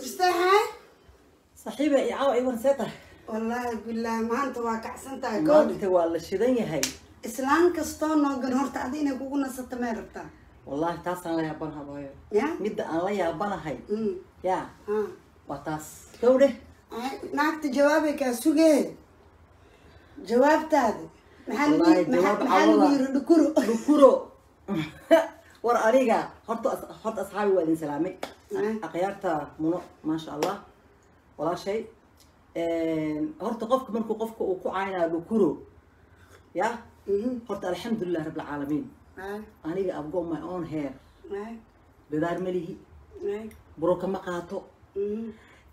Mustaxay. Saxiiba i caawa, i warsee tahay? Wallaahi bilaahi, maanta waa kacsan tahay koodhi. Maanta waa la shidan yahay. Islaan kastoo noogan horta adi inay kugu nasato may rabtaa? Wallaahi taasaan la yaabanaha hooyo. Ya. Midda aan la yaabanahay ya Ha. waa taas gawdhe. Ay, naagta jawaabay kaa sugee, jawaabtaada maxaa lagu Wallaahi, jawaab maxaa lagu cawada. yiri dhukuro? Dhukuro. War aniga horta asxaabi waa idin salaamay. Akhyaarta muno, maasha Allah, walaashay. Horta qofka markuu qofka uu ku caynaayo dhukuro ya, horta alxamdulilah rabbil caalamiin. Aniga I've got my own hair. Bidaar malihi, buroka ma qaato,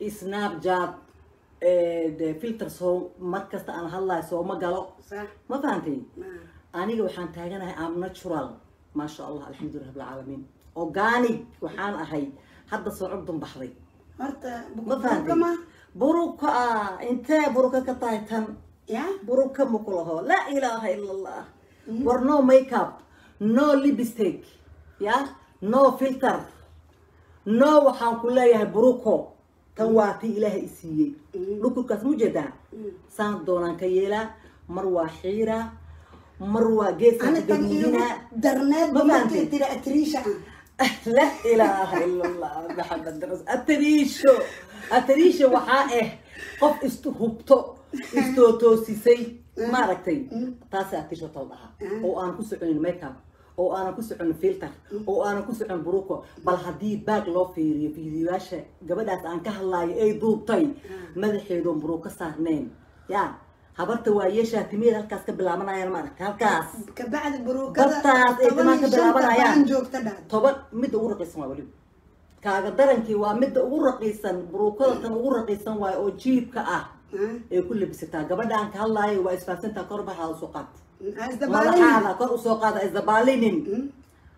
Snapchat de filter soo mar kasta aan hadlayo sooma galo. Ma fahantay? Aniga waxaan taaganahay am natural, maasha Allah, alxamdulilah rabbil caalamiin, organic waxaan ahay hadda soo curdun baxday. Horta ma fahantay? Ma buruka ah, intee buruka ka tahay tan? Ya. Buruka ma ku laho, laa ilaaha ila Allah. War no makeup, no lipstick, ya, no filter, no. Waxaan ku leeyahay buruko tan waa tii Ilaahay i siiyey. Dhukurkaas mujeedaa, saan doonaan ka yeelaa, mar waa xiiraa, mar waa geeska Ana ka tan iigu gaduudinaa. Darneed Ma markay fahantay? tiri atriisha ah. La ilaaha ila Allah Maxamed ras. Atariisho, atariisho waxaa ah qof istu hubto, istootoosisay, maaragtay? Taasa atariisho tal dhahaa, oo aan ku soconin makeup, oo aanan ku socon filter, oo aanan ku socon buruko. Bal haddii baag loo fiiriyo fiidiyoyaasha gabadhaas aan ka hadlaayo ay duubtay, madaxeedoon buruko saarnayn ya habarta waa yeeshaa, timeeda halkaas ka bilaabanayaan, maaragtay, halkaas. Kabacdi buruukada Bartaas ay toban timaha iyo ka shanta bilaabanayaan. baan joogta dhahda. 10 midda ugu raqiisan waa weliba kaaga darankii, waa midda ugu raqiisan buruukada, tan ugu raqiisan waayo oo jiibka ah ay ku labisataa. Gabadha aan ka hadlaayo waa isfahansantaa. Kor baxaada usoo qaad. Ha isdabaalinin. Madaxaada kor usoo qaada, isdabaalinin.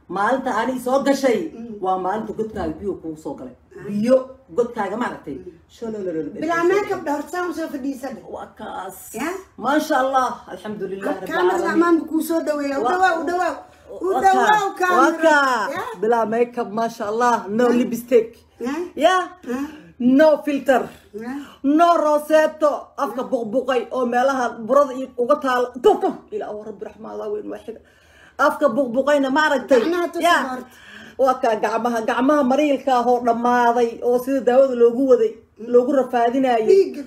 Maalinta ani soo gashay waa maalinta godkaaga biyo kugu soo galay, biyo godkaaga, maaragtay, sholololol. Bilaa makeup dha horta saan usoo fadhiisada. Waa kaas. Ya? Maasha Allah, alxamdulilah rabbil Kaamera caalamiin. Amaanba kuu soo dhaweeya. U dhawaaw, u dhawaaw, u dhawaaw kaamera. Ya. Bilaa makeup, maasha Allah, no lipstick. Ya. Ya, no filter. Ya. No roseto, afka buqbuqay oo meelaha burada iyo uga taal tuf tuf ilaa oo rabbi raxmaada weyn waaxida afka buqbuqayna, ma aragtay? Gacmaha tusi Ya. horta. Waa kaa gacmaha, gacmaha mariilka ah oo dhammaaday oo sida daawada loogu waday loogu rafaadinayay. Dhiigga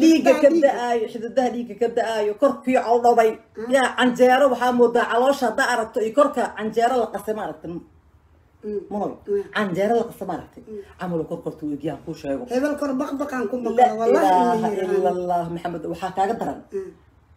Dhiigga ka da-aayo, xididaha dhiigga ka da-aayo, korkii caldhabay yaa canjeero waxaa moodaa caloosha haddaa aragto iyo korka canjeero la qasay, ma aragtay munoy? Canjeero la qasay, ma aragtay, camal kor korta u egyaan kuu sheego. Hebel kor baqbaqaan ku La maqla wallahi ilaaha inuu ila yiraahdo. Allah Maxamed. Waxaa kaaga daran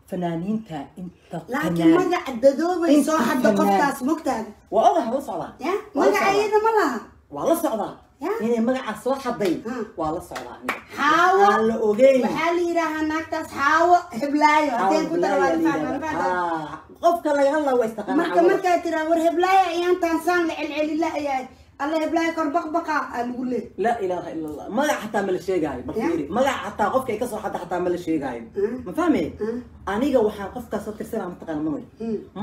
fanaaniinta inta laakiin fanaan magaca dadoobay Inta soo hadda fanaan. Qoftaas mogtaada. Waa ogahay, waa la socdaa. Ya. Waa la Magaca socdaa. iyada ma laha. Waa la socdaa. Ya. Inay magaca soo xaday waa la socdaa aniga. Xaawo. Waxaan la ogeyn. Waxaa la yidhaahaa naagtaas Xaawo Heblaayo haddeen ku dara waa la fahmaa, ma fahmaa? Qofka laga hadlaa waa istaqaana. Marka markaa tiraa war Heblaayo ayaantaan saan la celcelila ayaa alla Heblaayo kor baqbaqa aa lagu leey. Laa ilaaha ila Allah, magaca xataa ma la sheegaayo. Bal Ya. fiiri, magaca xataa qofka ay kasoo xadda xataa ma la sheegaayo. Ma fahme? Aniga waxaan qofkaas soo tirsanaa, mataqaana mamay,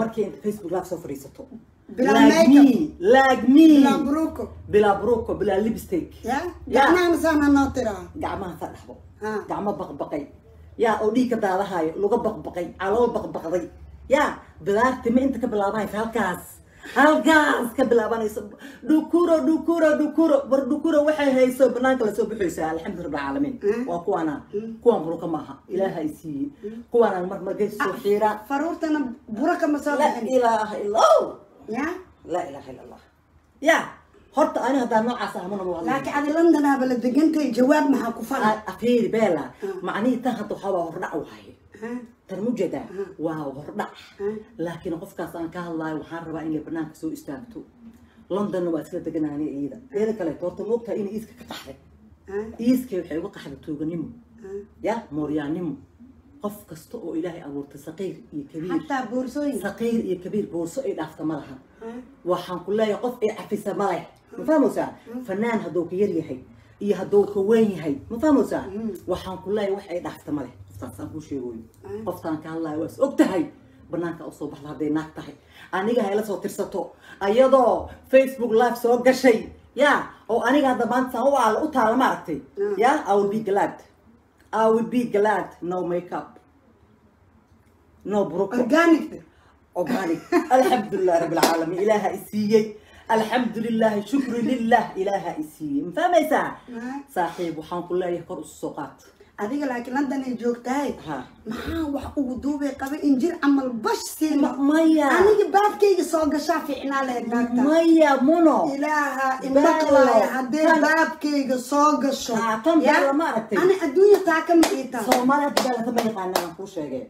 markii inta Facebook live soo fadhiisato Bilaa like makeup. me, like me. Bilaa buruko. Bilaa buruko, bilaa lipstick. Ya. Ya. Gacmahana saan hanoo tiraa. Gacmaha saa dhaxbo. Ha. Gacmo baqbaqay yaa oo dhiig ka daadahayo, luga baqbaqay, calool baqbaqday, yaa bidaarti ma inta ka bilaabanaysa, halkaas halkaas ka bilaabanayso. Dhukuro, dhukuro, dhukuro, war dhukuro waxay hayso banaanka lasoo bixaysa. Alxamdu rabbil caalamiin. Waa kuwaana, kuwaan buruka maaha, Ilaaha i siiyey. Kuwaanaan mar margay soo xiiraa. Faruurtana buro kama soo Laa bixin. ilaaha illa Ya. Laa ilaaha illa Allah. Ya horta ani haddaan noocaas ah mana hadlayo. Laakiin adi Londonaaba la degantay, jawaab maxaa ku fala? Afiiri beela, macnihii tan hadda waxaa waa hordhac waaye. Tan mujeedaa waa hordhac, laakiin qofkaas aan ka hadlaayo waxaan rabaa inay banaanka soo istaagto. Londonna waa isla deganaa aniga iyada. Iyada kaleeto horta ma ogtahay inay iiska ka qaxday? Iiskay waxay uga qaxday tuuganimo, ya mooryaanimo. Qof kasta oo Ilaahay abuurtay, saqiir iyo kabiir, Xataa boorsooyin. Saqiir iyo kabiir, boorso ay dhaafta ma laha. Waxaan ku leeyahay qof ay cafisa ma leh, ma fahmaysaa? Fanaan hadduu ka yar yahay iyo hadduu ka weyn yahay, ma fahmaysaa? Waxaan ku leeyahay wax ay dhaafta ma leh qoftaas aan kuu sheegoyo. Qoftaan ka hadlayo waa is og tahay, banaanka usoo baxda hadday naag tahay. Aniga ha ila soo tirsato ayadoo Facebook live soo gashay. Ya oo aniga hadda maanta saan u aala u taala, ma aragtay? Ya, I will be glad, I will be glad. No makeup, no buruko. Organic. Organic. Alxamdulilah rabbi alcaalamiin, ilaaha isiiyey, alxamdulilah, shukri lilah, ilaaha isiiyey. Ma fahmaysaa, saaxiib? Waxaan ku leeyahay kor isu soo qaad. Adiga laakiin London ay joogtahay. Ha. Maxaa wax ugu duubay qaba injir camal bash siino? Maya. Aniga baabkayga soo gashaa fiicnaa lahayd naagta. Maya, muno. Ilaaha imaqlaaya haddee baabkayga soo gasho. Ha, tan Ya? Beela ma aragtay? Ani adduunya taa kama iitaa. Soomaali hadda beelata ma yaqaanaan, aan kuu sheegay.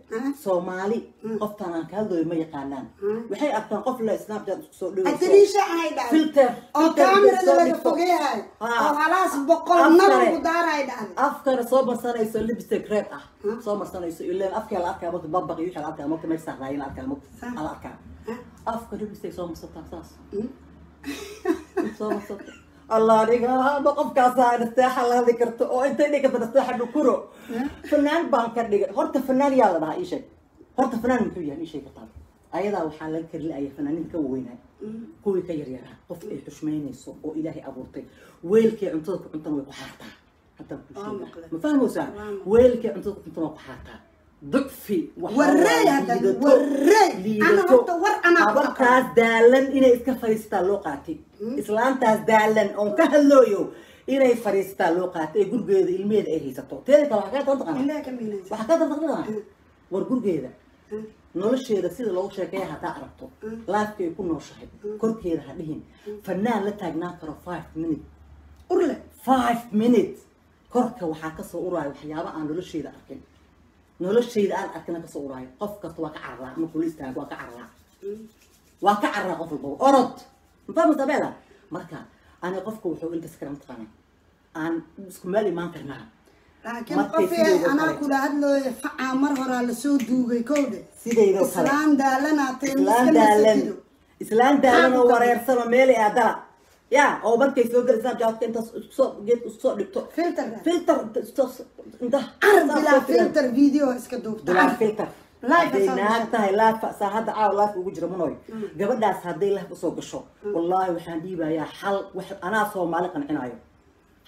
Soomaali qoftaan aan ka hadlayo ma yaqaanaan. Waxay arkaan qof la Snapchat isku soo dhigayso. Adariisha ahay dhacday. Filter. Oo filter kaamirada soo laga dhigto. fogeeyahay. Oo halaas 100 Afkale. Nal ugu daaray dhacday. Afkana soo marsanayso lipstick red ah soo marsanayso, ileen afkaa la arkaa marka babaq iyo wixii la arkaa marka meesha saarnaayen la arkaa marka la arkaa. Afka lipstick soo marsataa, saas soo marsata. Allah, aniga ma qofkaasaa nasteexa la hadli karto oo intay dhigi karto nasteexa dhukuro fanaan baan ka dhigay? Horta fanaan yaa la dhahaa? Ii sheeg horta, fanaan muxuu yahay? Ii sheeg kartaa. Ayadaa waxaa laga kari la'aya fanaaniinta ka waweynaa, kuwii ka yaryaraa. Qof ay xushmaynayso oo Ilaahay abuurtay, weelkay cuntada ku cuntana way ku xaartaa. Haddaan kuu Waa sheegaa. maqlay. Ma fahmaysaa? Weelkay cuntada ku cuntana waa ku xaartaa. Ducfi waxaa Warreey waaye hadda, liidato, warreey. Ana liidato. horta war anaa ku Habartaas daalan inay iska fadhiistaa loo qaatay. Islaantaas daalan oon ka hadlooyo inay fadhiistaa loo qaatay ee gurigeeda ilmeheeda ay haysato. Teeda kale waxaa kaa taqaanaa. Ilaaha ka miinaysa. Waxaa kaa taqaanaa, war gurigeeda nolosheeda sida loogu sheekeeya haddaa aragto, laafka ay ku nooshahay korkeeda, ha dhihin fanaan la taagnaan karo 5 minute. Urle. 5 minutes korka waxaa kasoo uraayo waxyaaba aan nolosheeda arkin, noloshayda aan arkina kasoo uraayo. Qof kasta waa ka cararaa markuu la istaago, waa ka cararaa, waa ka cararaa qof walbaba. Orod, ma fahmaysaa, Beela? Marka ani qofka wuxuu ilbasi karaa, mataqaanaa, aan isku meel imaan karnaa. Laakiin Markay qof yahay sideedoo anaa kale. Kula hadlooya facaa mar horaa lasoo duugay kowde. Sideydoo kale. Islaan daalanaa tahay. Islaan daalan, islaan daalan oo Maxaa ku wareersan oo meelay aadala ya oo markay soo geli Snapchat intaas isku soo geed isku soo dhigto. Filter. Filter inta isku soo inta Carab bilaa filter video iska duubta. Bilaa Carab. filter. Live Hadday soo naag gasho. tahay live saa hadda caawa live ugu jira munoy. Gabadhaas hadday live usoo gasho, wallaahi waxaan dhiibayaa xal. Wax anaa Soomaali qancinayo,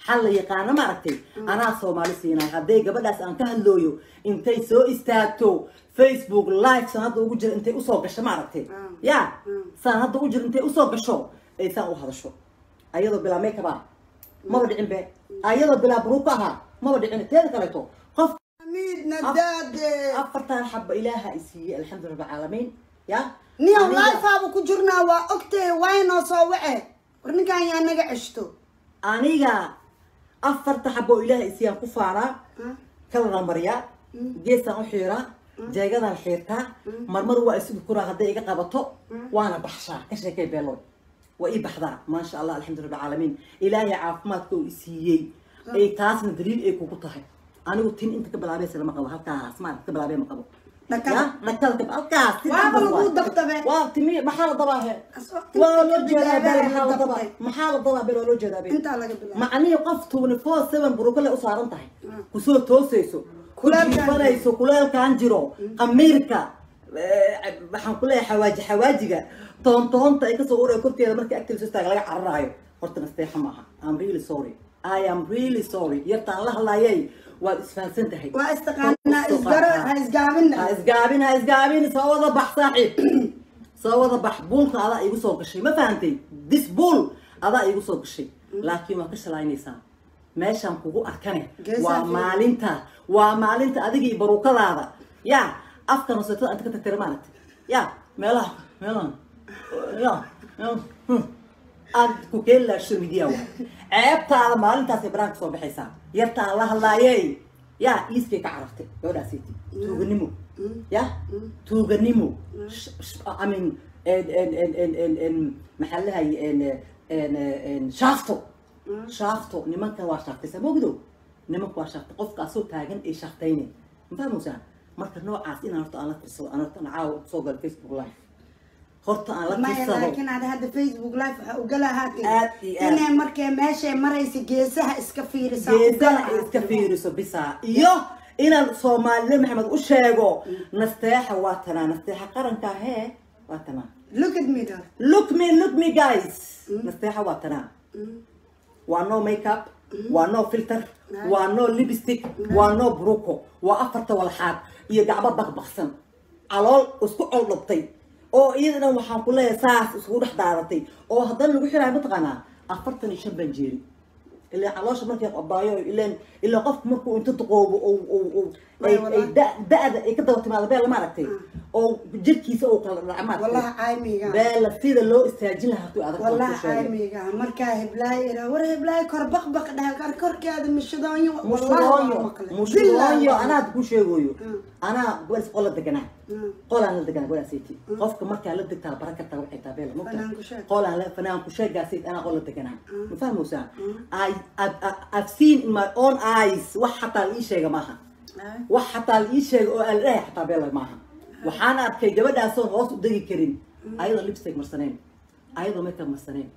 xal la yaqaano, ma aragtay, anaa Soomaali siinayo. Hadday gabadhaas aan ka hadlooyo intay soo istaagto Facebook live saan hadda ugu jira intay usoo gasho, ma aragtay, ya saan hadda ugu jira intay usoo gasho ay saan u hadasho ayadoo bilaa makeup ah, maba dhicin be. Ayadoo bilaa buruka ahaa, maba dhicin. Teeda kaleeto qof Miidna daade. Afartan xaba Ilaaha i siiyey, alxamdu rabbil caalamiin, ya. Niyow, Aniga- live-aabu ku jirnaa, waa ogtahay, waynoo soo wace. War ninkan yaa naga ceshto. Aniga afarta xabo oo Ilaaha i siiyaan ku faanaa, kalaraan mariyaa, geesaan u xiiraa, jeegadaan xiirtaa, marmar waa isugu kuraa hadday iga qabato, waana baxshaa. Ka sheekay, Beeloy, waa ii baxdaa, maasha Allah, alxamdu rabbil caalamiin. Ilaahay caafimaadka uu i siiyey ay taasna daliil ay kugu tahay. Anigu tin inta ka bilaabaysa lama qabo, halkaas maarata ka bilaabay ma qabo. Dhakada. Ya, dhakada ka halkaas. Waaba lagu dabtabe. Waa timi, maxaa la dabaahe? Asoo inta Waa loo ka jeedaa bilaabay beel, la maxaa la dabaa? dabtay. Maxaa la dabaa, beel? Waa loo jeedaa, beel. Intaa laga bilaabo. Macnihii qof 24/7 burukale u saaran tahay, kusoo toosayso, ku Kuleelkaan jiifanayso, kuleelkaan jiro, qamiirka, waxaan ku leeyahay xawaaji xawaajiga toontoonta ay kasoo uraya korkeeda markii agteeda soo istaaga laga cararaayo. Horta nasteexa maaha. I'm really sorry, I am really sorry. Yartaan la hadlayay waad isfahansan tahay. Waa istaqaanaa, isgaro, ha isgaabin. Ha isgaabin, ha isgaabin. Soo wada bax, saaxiib, soo wada bax. Buulka adaa igu soo gashay, ma fahantay? This buul adaa igu soo gashay, laakiin waa ka shalaynaysaa meeshaan kugu arkane. Geesaa waa fiican. Maalinta waa maalinta adigii barukadaada ya afka rosetada inta ka tagtira, maaragtay, ya meelaha meelaha ya aad ku keeni lahaa social media waay. Ceebtaada maalintaasay banaanka soo baxaysaa. Yartaan la hadlaayey ya iiskay ka carartay gabadhaasiiti. Tuuganimo, ya tuuganimo. I mean, en maxaa lahay, en shaafto, shaafto. Nimankan waa shaaftaysaa, moogdo? Nimanka waa shaaftay, qofka asoo taagan ay shaaftayne, ma fahmaysaa? Marka noocaas inaan horta aan la tirsado, aan horta aan caawa soo galo Facebook live, horta aan la Maya, tirsado. Laakiin ada hadda Facebook live waxaa ugalahaatay Aad iyo aad. Inay markay meeshay maraysa geesaha iska fiirisaa. Geesaha ay iska fiiriso bisa, iyo inaan Soomaalida Maxamed u sheego nasteexa waa tanaa, nasteexa qaranka hee waa tanaa. Look at me, darling. Look me, look me, guys, nasteexa waa tanaa. Waa no makeup, waa no filter, waa no lipstick, waa no bruko, waa afarta walxaad iyo gacmo baqbaqsan, calool isku coldhabtay oo iyadana waxaan ku leeyahay saas iskugu dhex daadatay, oo haddana lagu xiraayo mataqaanaa 45 baan jeeri ilaa caloosha markay qabaayo, ileen ilaa qofku markuu inta duqoobo oo ay ay da'da ay ka daba timaado, Beela, maaragtay, oo jirkiisa uu kala dhaca, maaragtay. Wallahi caymiga. Beela, sida loo istaajin lahaa hadduu adag. Wallahi caymiga markaa heblaay ira, war heblaay kor baqbaq dhaha kor korkeeda mishadoonya. Mushadooyo, mushadooyo, anaa ku sheegayo. Anaa golis qola deganaa, qolaan la deganaa golaasaytii. Qofka markaa la degtaa baran kartaa waxay tahay, Beela, Fanaan ku sheeg. Qolaan la fanaan ku sheegaasayt, anaa qola deganaa, ma fahmaysaa? I've seen in my own eyes. Wax xataa la ii sheega maaha, wax xataa la ii sheega oo aan la dhahay xataa, Beela, maaha. Waxaan arkay gabadhaasoon hoos u degi karin, ayadoo lipstick marsaneen, ayadoo makeup marsaneen,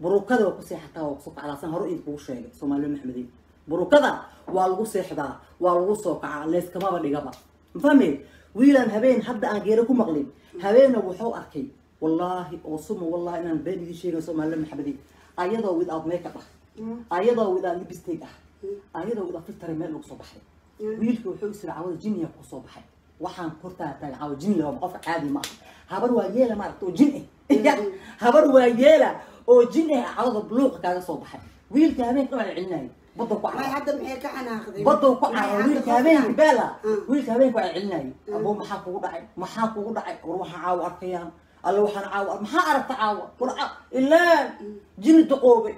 burukada waa ku seexataa, waa kusoo kacdaa. San hore idin kugu sheegay, Soomaaliya Maxmediin, burukada waa lagu seexdaa, waa lagu soo kacaa, leeskamaba dhigaba, ma fahmay? Wiilaan habeen hadda aan geero ku maqlin, habeena wuxuu arkay, wallaahi oo suma wallahi inaan been idin sheegay, Soomaaliya Maxmediin, ayadoo without makeup ah, ayadoo without lipstick ah, ayadoo without filter meel lagu soo baxay. Wiilka wuxuu isiri cawada jinniya ku soo baxay. Waxaan kortaa taagay caawa jin leh, qofka caadi ma aha, habar waa yeela, maaragta, oo jin eh, habar waa yeela oo jin eh cawada buluuqa kaaga soo baxay. Wiilka habeenka dhan waa celinayay badda ku may carara. Hadda maxay ka xanaaqday? Badda ku carara wiilka habeenka, Beela. Wiilka habeenka waa celinayay: "Abuu, maxaa kugu dhacay? Maxaa kugu dhacay? War waxaan caawa arkayaan alle, waxaan caawa, maxaa aragta caawa?" War ilaa jini duqoobe,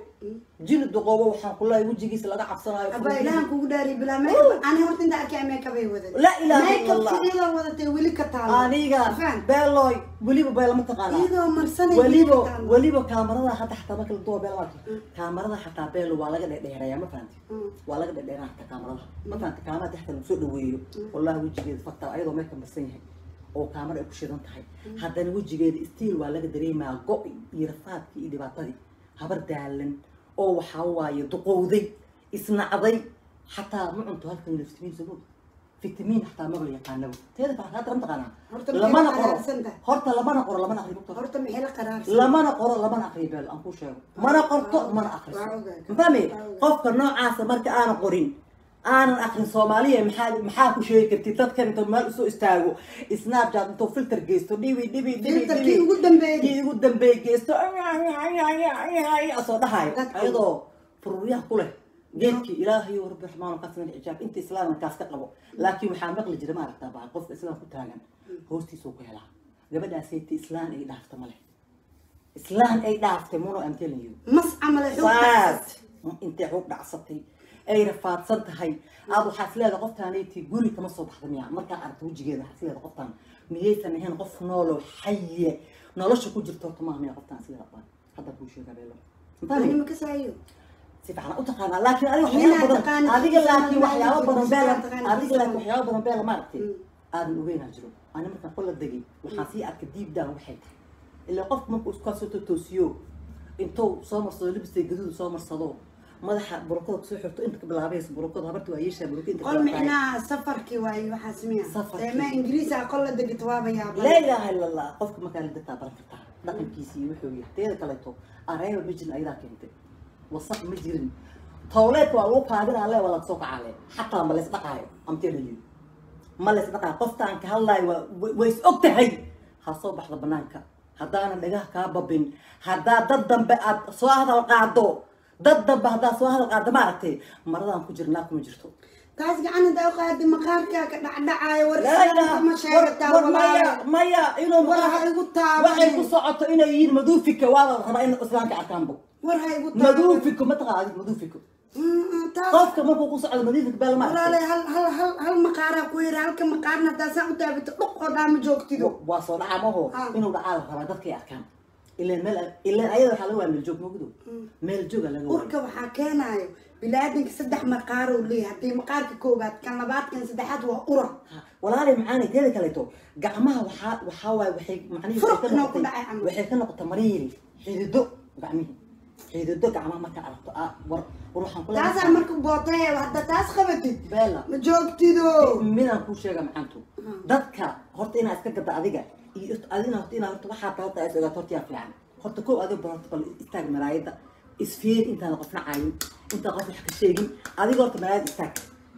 jini duqoobe, waxaan ku leeyahay wejigiisa laga cabsanayo. Abaa, ilahan kugu dhaari, bilaa makeup ani horta inta arkay makeup ay wadatay. La ilaaha illa Allah. Makeup iyadoo wadatay weli ka taalo. Aniga Faham? Beeloy, weliba Beela, ma taqaanaa? Iyadoo marsanay weli weliba ka taalo. Weliba kaamarada hadda xataa marka la duwa, Beela, maaragtay, kaamarada xataa, Beelo, waa laga dhedheereeyaa, ma fahanti? Waa laga dhedheeraa xataa kaamarada, ma fahanti? Kaamarada xataa lagu soo dhaweeyo, wallahi wejigeeda fakta ayadoo meelka marsan yahay oo kaamara ay ku shidan tahay, haddana wejigeeda stiil waa laga dareemaa go' iyo rafaadkii iyo dhibaatadii. Habar daalan oo waxaa waaye duqowday, isnacday, xataa ma cunto halkan fitamiin soo fitamiin xataa maba la yaqaanaba. Teeda kale hadda ma taqaanaa? Horta maxay lamana la qoro. qaraarsan tahay? Horta lamana qoro, lamana aqriyo, doctor. Horta maxay la qaraarsan? Lamana qoro, lamana aqriyo, Beel, aan kuu sheego, mana qorto, mana aqriso. Waa ogahay. Ma fahmi? Waa ogahay. Qofka noocaasa marka aanan qorin, aanan aqrin, Soomaaliya, maxaa ku sheegi kartid? Dadkan intuu meel usoo istaago Snapchat, intuu filter geysto, dhibi dhibi dhibi. Filterkii ugu dambeeyay. Kii ugu dambeeyay geysto, asoo dhahayo Dadka- ayadoo fururyaha ku leh geedkii Ilaahay rabbi raxmaan kaas xijaab inta islaamka kaas ka qabo. Laakiin waxaa maqli jira, maaragtaa, baa qofka islaam ku taagan hoostiisuu ku helaa. Gabadhaasayta islaan ay dhaafta male, islaan ay dhaaftay muno, I'm telling you. Mas camal ay xoog saas intay xoog dhacsatay ay rafaadsan tahay, aad waxaa is leedahay qoftaanayti guri kama soo baxda miya? Markaa aragto wejigeeda waxaa is leedahay qoftaan miyaysan ahayn qof nooloo xaye nolosha ku jirto? Horta maaha miya qoftaan is leedahay? Hadda kuu sheegaa, Beelo. Ani ma kasaayo. Si fiican u taqaanaa, laakiin adiga waxyaabo Ninaa badan taqaanid, adiga laakiin waxyaabo badan, Beela, taqaanid, adiga laakiin waxyaabo badan, Beela, maaragtay, aadan ogeynaa jiro. Ani markaan qola degay waxaan sii arkay deep down waxay tahay. Ilaa qofku markuu isku soo toosiyo, intuu soo marsado libistay gaduud soo marsado, madaxa burukada kusoo xirto, inta ka bilaabaysa burukada, habarta waa yeeshaa buruka inta Qol ka bilaabaysa. Micnaha safarkii waaye waxaas miya? Safarkii. Eema Ingiriis ah qol la degito waaba yaaba. Laa ilaaha illa Allah. Qofka markaa la degtaa baran kartaa dhaqankiisa iyo wuxuu yahay. Teeda kaleeto areeba ma jirin, ayadaa keentay wasaq ma jirin, towleedka waa lagu kaadinaa le, waa laga soo kacaale, xataa ma lays dhaqaayo. I'm telling you, ma lays dhaqaayo. Qofta aan ka hadlaayo waa way is og tahay. Ha soo baxda banaanka haddaanan dhagaha kaa babin. Haddaa dad dambe aad soo hadal qaado, dad dambe haddaad soo hadal qaado, maaragtay, maradaan ku jirnaa kuma jirto. Taas gacan hadaa u qaadi maqaarkaa ka dhacdhacaayo. War Laa islaamka ilaaha ma sheegataa? War maya. Walaalo. Maya, inuu War ha igu taabanin. Waxay ku socoto inay yihiin maduufika waa la rabaa in islaamka arkaanbo. War ha igu taabanin. Maduufiko ma taqaan adiga maduufiko? Taas Qofka markuu ku socdo maduufika, Beel, ma walaale, hal maqaaraa ku yara, halka maqaarna haddaa saan u taabato dhuq oo dhaa ma joogtido. Waa soo dhaca maho. Inuu dhacaa la rabaa dadkay arkaan. Ileen meel, ileen ayada waxaa laga waaya meel joog moogdo, meel jooga laga waaya. Urka waxaa keenaayo biniaadanka saddex maqaar uu leeyahay. Haddii maqaarka koowaad, kan labaad, kan saddexaad waa ura. Ha, walaalay macaanay, teeda kaleeto gacmaha waxaa waaye waxay macnihi Furuq waxay ka inuu ku noqotay dhacay camal. Waxay ka noqotay mariiri xidido, gacmihi xidido gacmaha markaa aragto, war war waxaan ku leeyahay. Taasaa marka bootay hadda taas qabatid Beela, ma joogtido. Midaan kuu sheega, macaantu, dadka horta inaa iska gadda adiga iyo adina horta inaa horta waxaa tahay horta is ogaato horta yaa fiican. Horta kow adiga bal horta bal istaag maraayadda. Isfiiri intaada qofna caayin, intaad qof wax ka sheegin, adiga horta maraad istaag,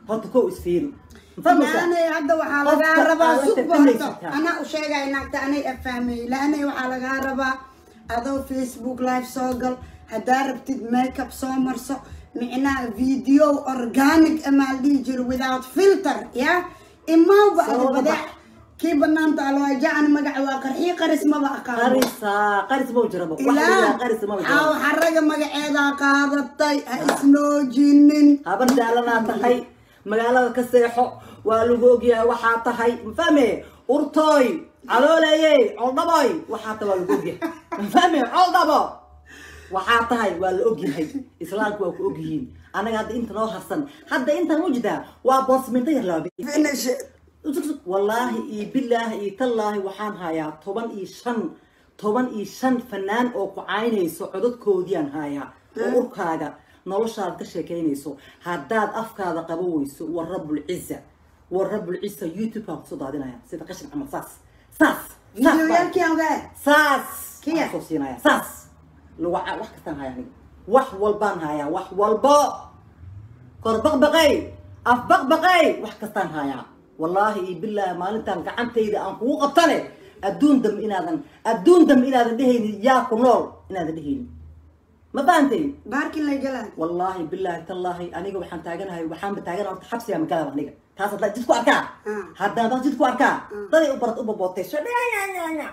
horta koo isfiiri. Ma fahmaysaa? Laanay hadda waxaa Qofka lagaa rabaa aad la sugba tartamaysa horta taa. Anaa u sheegaya naagta anay afahmay. Laanay waxaa lagaa rabaa adoo Facebook live soo gal, haddaa rabtid makeup soo marso, micnaha video organic amaa la dhihi jiro, without filter ya imaawba Soo adi wada badeec bax. Kii banaanta alwaajacan magaca waa qarxii qaris maba aqaano. Qarisa qaris ma jiraba wax ilaa ilaa qaris ma xaaw jiraba. Xaraga magaceedaa qaadatay, ha isnoojinin. Habar jaalanaa tahay, magaalada ka seexo, waa lagu ogyahay waxaa tahay. Ma fahme? Urtooy, caloolayey, coldhaboy, waxaa tahay waa lagu ogyahay. Ma fahme? Coldhabo waxaa tahay waa la ogyahay, islaamku waa ku ogyihiin. Anaga hadda inta noo harsan, hadda intaan ujidaa waa boosminta yar laba. Finish it. Wallaahi iyo bilaahi iyo tallaahi, waxaan hayaa 15, 15 fanaan oo ku caynayso, codadkoodiiyaan hayaa, oo urkaaga noloshaada ka sheekaynayso. Haddaad afkaada qaba weyso, wa rabbulciza, wa rabbulciza, YouTube-kaan kusoo daadinaya sida qashin camal, saas saas saas baan- Videoyaalkii ogaa saas Kiya. aan soo siinaya, saas lagu wax kastaan hayaa aniga, wax walbaan hayaa, wax walbo, kor baqbaqay, af baqbaqay, wax kastaan hayaa. Wallaahi iyo bilaahi, maalintaan gacantayda aan kugu qabtane, adduun dambe inaadan, adduun dambe inaadan dhehaynin yaa ku nool, inaadan dhehaynin. Ma fahantay? Baarkin lay galaan. Wallaahi bilaahi tallaahi, aniga waxaan taaganahay, waxaanba taaganahay horta xabsigaa magalaba aniga. Taas haddaa jid ku arkaa, haddaan taas jid ku arkaa, daday u barat u babootayso naya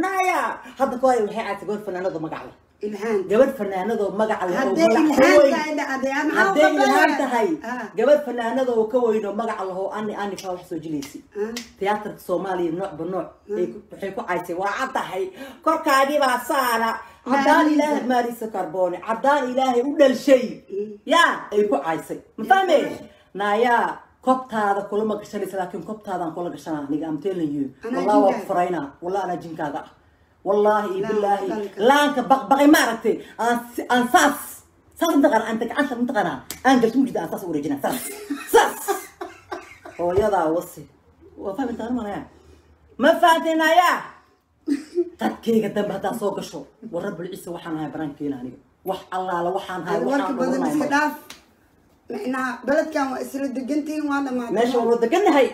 naya. Hadda kuwaay waxay caysay gabadh fanaanado magac leh. Ilhaan. Gabadh fanaanadoo magac leh oo haddee magac ka ilhaan weyn tahay dhacday maxaa haddee u ilhaan qabanaya? tahay, gabadh fanaanadoo ka weyn oo magac lahoo ani faa wax soo jilaysi tiyaatarka Soomaaliya noocba nooc waxay ku caysay. Waa caddahay, korkaagii baa saana caddaan. Maariisa. Ilaahay Maariisa Carbone caddaan Ilaahay u dhalshay yaa ay ku caysay. Ma fahme? Naayaa, kobtaada kulama gashanaysa, laakiin kobtaadaan kula gashanaa aniga. I'm telling you. Anaa Wallah waa ku jinkaaga. faraynaa, wallah anaa jinkaaga ah, wallaahi iyo Laa, bilaahi. dhali karo. Laanka baqbaqay ma aragtay, aan saas saas mataqaana, aan gacanta mataqaanaa aan gasho mujida, aan saas u wareejinaa, saas saas hooyadaa wasi. Waa fahmintaan malaya? Ma fahanteen? Ayaa qadkayga dambe haddaa soo gasho, wa rabbul ciise, waxaan ahay banaankeena aniga, wax allaala waxaan hayo warka waxaan badan dhowranayo iska male. Dhaaf micnaha beledkan waa isla degantihiin, waa dhamaatay. Meesha waa degannahay,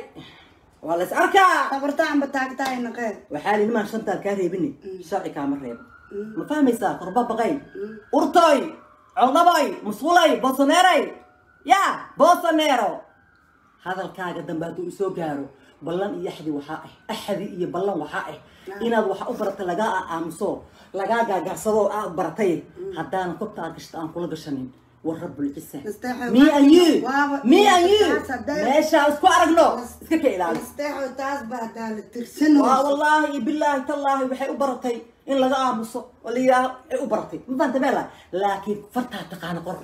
waa la is arkaa. Tabarta anba taagtahay naqee. Waxaa li nimaan shantaan kaa reebini, sharci kaama reebo. Ma fahmaysaa? Korba baqay, urtoy, coldhaboy, musqulay, boosaneeray, yaa boosaneero, hadalkaaga dambe hadduu isoo gaaro, ballan iyo axdi waxaa ah, axdi iyo ballan waxaa ah inaad waxa u baratay lagaa aamuso, lagaa gaagarsado aad baratay. Haddaanan kobta aad gashto aan kula gashanin, wa rabbulcisa. Nasteexo, me and you, me and you, taas hadday- meeshaa isku aragno, iska ka ilaali. Nasteexo, taas ba haddaa la tirsanayso. Waa wallaahi iyo bilaahi tallaahi, waxay u baratay in laga aamuso oo la yidhaaho ay u baratay. Ma fahanta meela? Laakiin fartaa taqaano qor.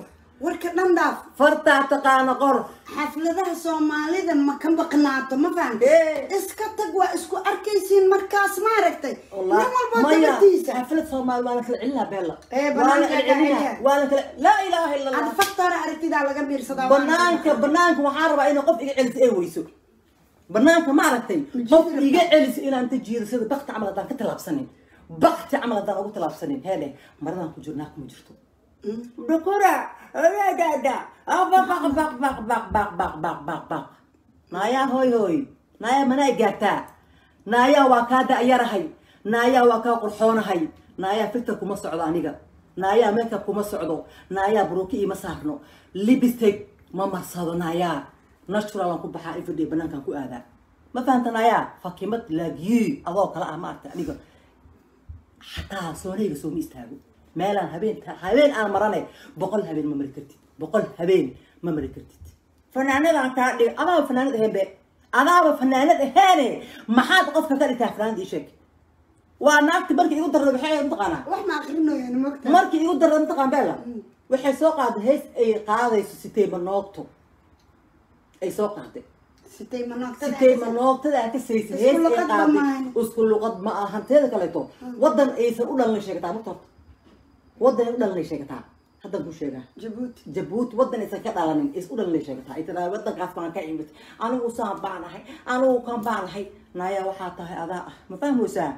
Warka dhan dhaaf. Fartaa taqaano qor. Xafladaha Soomaalida ma ka maqnaato, ma fahamtay? Eh. Iska tag, waa isku arkaysiin markaas, ma aragtay? Wallah, nin walba maya tabartiisa. Xaflad Soomaali waa la kala celinaa, Beella. Eh, waa la banaanka kala celinaa. kaceliya. Waa la kala, laa ilaaha illa ad Allah. Faktoora aragtidaa laga biirsadaa. Banaanka, banaanka waxaan rabaa inay qof iga celiso ay weyso banaanka, ma aragtay? Qof iga celiso inaan inta jiido sida bakti camal haddaan ka tilaabsanin, bakti camal haddaan ugu tilaabsanin, hele maradaan ku jirnaa kuma jirto dhukura dada baq baq baq baq baq baq baq baq baq. Naayaa hoy hoy, naayaa manaa gaartaa, naayaa waa kaa da'yarahay, naayaa waa kaa qurxoonahay, naayaa filter kuma socdo aniga, naayaa makeup kuma socdo, naayaa buruki ima saarno, lipstick ma marsado, naayaa natural aan ku baxaa everyday, banaankaan ku aadaa. Ma fahanta? Naayaa fakimad laagiyi adoo kale ah, ma aragtay? Aniga xataa soonayga sooma istaago meelaan habeen habeen aan marane. 100 habeen ma mari kartid, 100 habeen ma mari kartid. Fanaanadaan kaa dhig, adaaba fanaanad ahayn be, adaaba fanaanad aheene, maxaad qofka ka dhigtaa fanaanad? Ii sheeg. Waa naagti markii igu darro waxay ahayd mataqaanaa? Wax ma akrinayaan, mogta? Markii igu darro mataqaan, Bella, waxay soo qaaday hees ay qaadayso sitey manoogto ay soo qaaday. Sitay manoogtada. Sitey manoogtada aa ka saysid Isku hees ay luqad ma qaaday. maahan. Isku luqad ma ahan. Teeda kaleeto, wadan aysan u dhalinay sheegataa marta horta, wadan ay u dhalinay sheegataa, haddaan kuu sheegaa. Jabuuti. Jabuuti wadan aysan ka dhalanin is u dhalinay sheegataa. Ay tiraa wadankaas baan ka imid anigu, saan baan ahay anigu, kan baan ahay. Naayaa, waxaa tahay adaa ah. Ma fahmaysaa?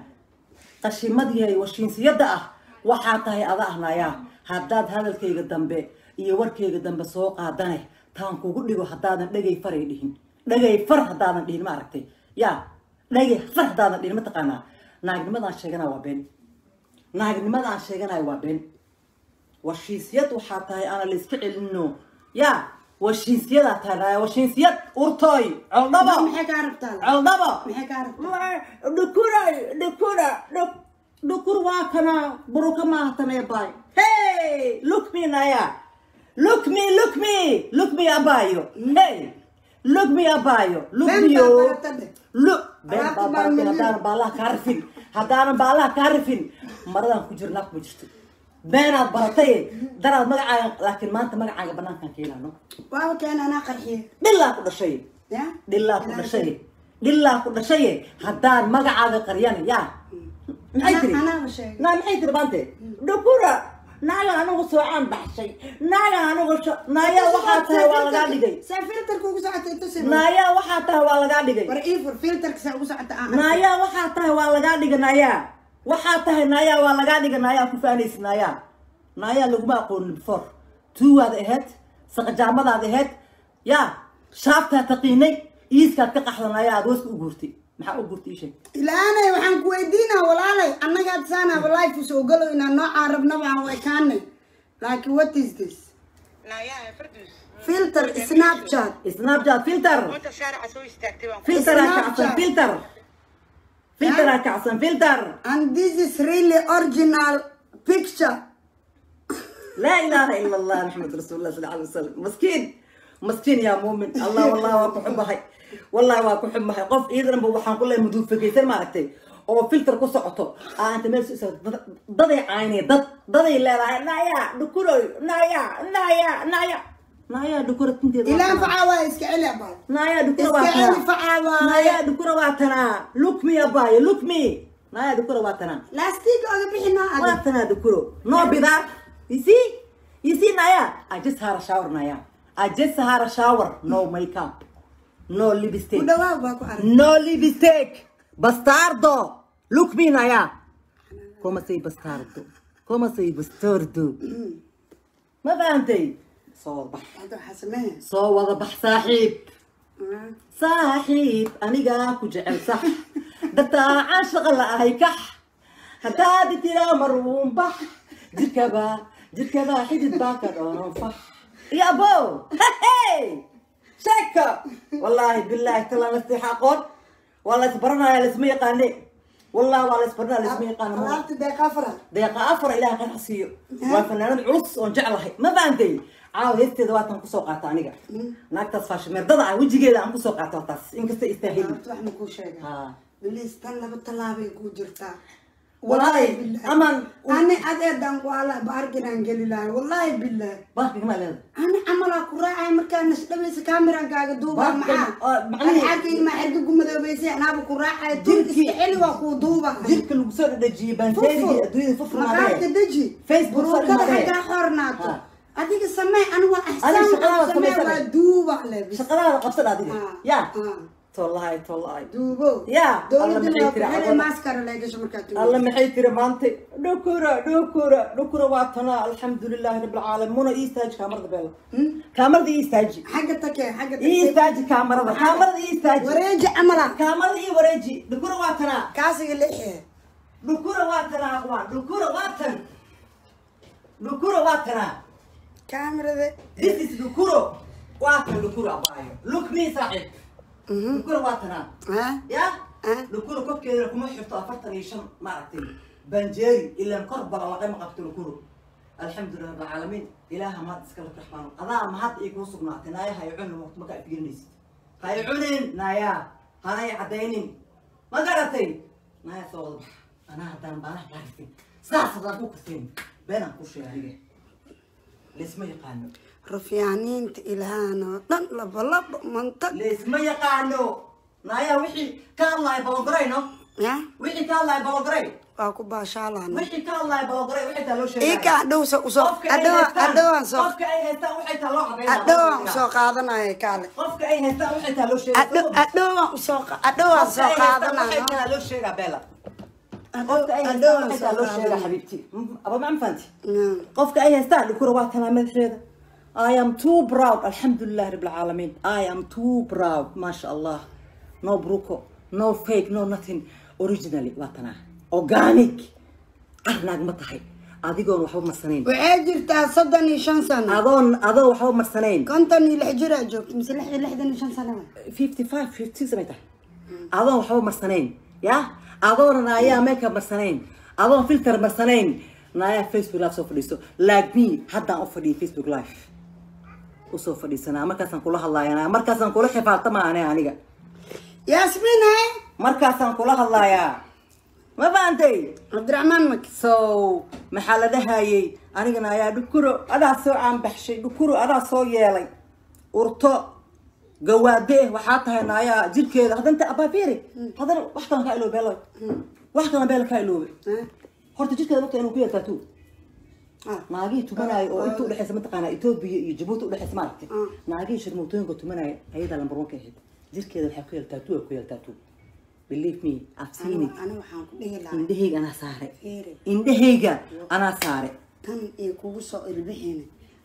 Qashimadyahay washiinsiyada ah waxaa tahay adaa ah. Naayaa, Haddaad hadalkayga dambe iyo warkayga dambe soo qaadane, taan kugu dhigo haddaadan dhagay faray dhihin, dhagay far haddaadan dhihin, ma aragtay? Yaa dhagay far haddaadan dhihin, mataqaanaa naagnimadaan sheeganaa waa been, naagnimadaan sheeganayo waa been. Washiisyad waxaa tahay aana la iska celino. Yaa washiisyadaa tahay naaya, washiisyad urtooy coldhabo. Maxay kaa rabtaa? Coldhabo. Maxay kaa rabtaa? Dhukuray, dhukura, dhukur waa kana buruka maaha tanee baay. Hey, look me, naya, look me, look me, look me, abayo. Hey, look me, abayo, look Been me. baa Oh. barata dheh. Look, been Alaabta baa baa baratay. milyan. Haddaanan baalaha kaa rifin, haddaanan baalaha kaa rifin, maradan ku jiro naag kuma jirto. Beenaad baratay daraad magacaaga, laakiin maanta magacaaga banaankaan keenano. Waaba keen, anaa qarxiye. Dhilaa ku dhashay. Ya. Dhilaa ku dhashay, dhilaa ku dhashay. Haddaan magacaaga qaryan, yaa maxay tiri? Anaaba sheegay. Naa maxay tiri maante? Dhukura naaga anigu soocaan baxshay, naaga anigu naayaa waxaa tahay waa lagaa dhigay. See filterka ugu socotay tusi. Naayaa waxaa tahay waa lagaa dhigay. War iifur filterka see ugu socota aan arkay. Naayaa waxaa tahay waa lagaa dhigay, naayaa waxaa tahay, naayaa waa lagaa dhigay, naayaa ku faanaysa, naayaa, naayaa laguma aqoonin before. Tuuwaad ahayd, saqajaamadaad ahayd, yaa shaaftaa taqiinay, iiskaad ka qaxda. Naayaa aad hooska u guurtay, maxaa u guurtay? Ii sheeg. Ilaanay waxaan ku weydiinaa walaalay, annagaad saana life usoo galo inaan noocaan rabnaba aan u ekaanay, laakiin what is this filter Snapchat? Snapchat filter. وانت شارع سوي استاكتي. Filter aa kacsan. Snapchat. Filter, filter aa kacsan, filter. And this is really original picture. لا اله الا الله محمد رسول الله صلى الله عليه وسلم. مسكين، مسكين يا مؤمن الله. والله waa ku xumahay, wallahi waa ku xumahay. Qof iidanba waxaan ku leeyahay muduufakaysan, maaragtay, oo filter ku socoto aa inta meel soo istaagto daday caynay, dad daday leedahay naya dhukuroy, naya, naya, naya, naya dhukura tinteeda waa ilaan tanaa. Facaa waa iska celi abaa. Naya dhukura waa Iska celi tanaa. Facaa waaye. Naya dhukura waa tanaa. Look me, abaayo, look me. Naya dhukura waa tanaa. Laastiig oga bixi noo adag. Waa tanaa dhukuro no bidaar. You see, you see, Naya, I just had a shower. Naya, I just had a shower. No makeup, no Ku lipstick. Dhawaaq baa ku arag. No lipstick, bastardo. Look me, Naya. Como sei bastardo, como sei bastardo? Ma fahantay? Soo wada bax. Hadda waxaa sameeya. Soo wada bax, saaxiib, saaxiib. Anigaa ku jecel sax, dartaa caashaqa la ahay kax. Haddaad tiraa maruun bax, jirkaba jirkaba xidid baa ka dhoonan fax iyo abow. Hey, sheeka wallaahi bilaahi talaan lastiixa aqoon waa la isbaranaya, laisma yaqaane. Wallahi waa la isbaranaya, laisma yaqaane. Alaabta deeqa afra. Deeqa afar, ilaah khayr ha siiyo, waa fanaanad culus oon jeclahay. Ma fahantay? Caawa heesteeda waatan kusoo qaata aniga, naagtaas faashimeerdada ah wejigeeda aan kusoo qaato taas, inkasta istaahili. Horta wax ma kuu sheega? Ha. Bilis tan laba tallaabay kuu jirtaa. Walaalay, Billahi. Amaan- Ani adeedan ku ala baarkinaan geli lahay, wallaahi billahi. Baarkiga maa leedahay? Ani camalaa ku raacay markaa nashdhabaysa kaamiraankaaga duubaa. Baarkiga- Maxaa oo, macnihii- xarkayga maa xerga gumadoobaysay, anaaba ku raacay tun. Jirkii- Iska celi, waa kuu duuba. Jirka lagu soo dhadhajiyey banteerigii adduunyada furfur. Maqaarka deji. Facebook soo Buruukada dhimaadee. xaggaa xoornaato. Ha. Adiga samee, ani waa Adiga axsaan shaqadaada samee. samaysane. Waa duuba le bis. Shaqadaada qabsada adiga. Ah, ya ah. Tollahay, tollahay. Duubo. Ya, alla dowladda maxay waa tiri ku xidhay cawada? Maaskara leegasho markaa tuubo. Alla maxay tiri maantay? Dhukura, dhukura, dhukura waa tanaa. Alxamdulilaahi rabbi alcaalamiin. Muna ii istaaji kaamarada, beela kaamarada ii istaaji. Xagga take, xagga Ii istaaji kaamarada, kaamarada ii istaaji. Wareeji camala. Kaamarada ii wareeji. Dhukura waa tanaa. Kaasiga leexee. Dhukura waa tanaa, aqwaan. Dhukura waa tan, dhukura waa tanaa. Kaamirada. This is dhukuro, waa tan dhukuro, abaayo. Look me, saaxiib, dhukura waa tanaa. Ha. Ya. Ah. Dhukuro korkeeda kuma xirto 45, maaragtay, banjeeri ilaan kor balalaqay ma qabto dhukuro. Alxamdulilah rabbil caalamiin. Ilaaha mahad iska lak raxmaano, adaa mahad ii kuu sugnaatay. Naaya, ha i cunin waqti markaa ifiirinaysid, ha i cunin naaya, hana i caddaynin. Ma garatay? Naaya, soo wada bax. Anaa haddaan baalaha kaa rifin, saas haddaan ku kufin, beenaan ku sheegay aniga, laisma yaqaano. Rufyaaniinta ilaahana oo dhan laba laba mantag. Laisma yaqaano naaya. Wixii ka hadlaaya balogorayno. Ya. Wixii ka hadlaaya balogoray. Waa ku baashaalana. Wixii ka hadlaaya balogoray waxay taa loo sheegaya. Ii ka adhow usoo Qofka ay adhow haystaan- adhowaan soo qofka ay haystaan waxay taa loo cadeynaa. Adhowaan usoo qaadanaya kaale. Qofka ay haystaan waxay taa loo sheegaa. Adhowaan usoo adhowaan Qofka soo ay haystaan waxay qaadanaya. taa loo sheegaa, beela. Qofka ay haystaan waxay loo sheegaa xabiibti aba ma fahanti. Qofka ay haystaan dhukuro waa tanaa madaxeeda. I am too proud, alhamdulillah rabbil alamin. I am too proud, masha Allah. No bruko, no fake, no nothing. Originally waa tanaa organic. Arnaag ma tahay adigoon waxba marsanayn. Waxay jirtaa 35 sano. Adoo waxba marsanayn. 56 jir aad joogto mise 65 sano? 55 56 may tahay. Adoon waxba marsanayn ya, adoon naayaa makeup marsanayn, adoon filter marsanayn, naayaa Facebook live soo fadhiiso like me. Haddaan u fadhiyo Facebook live usoo fadhiisanaa, markaasaan kula hadlayaa, markaasaan kula xifaaltamaane aniga. Yaasmiin hay, markaasaan kula hadlayaa, ma fahantay? Cabdiraxmaan mak. So maxaa la dhahayay anigana ayaa dhukuro adaa soo caanbaxshay, dhukuro adaa soo yeelay urto gawaade waxaa tahay naayaa jirkeeda haddana abaafiiri haddana wax kalan kaa iloobe beeloy, wax kalan beel kaa iloobe. Horta jirkeeda waqti inuu ku yeeltaa tuu naagihii tumanaayo oo inta udhexaysa mataqaanaa Etoobiya iyo Jabuuti udhexaysa maaragtay, naagihii sharmootooyinka tumanaayo ayadaa lambar one ka ahayd. Jirkeeda waxaa ku yeeltaa tuu, ku yeeltaa tuu. Believe me, I've seen it. Ani waxaan ku dhihi lahaa indhahayga anaa saare, Fiiri. Indhahayga anaa saare. Tan iyo kugu soo ilbixina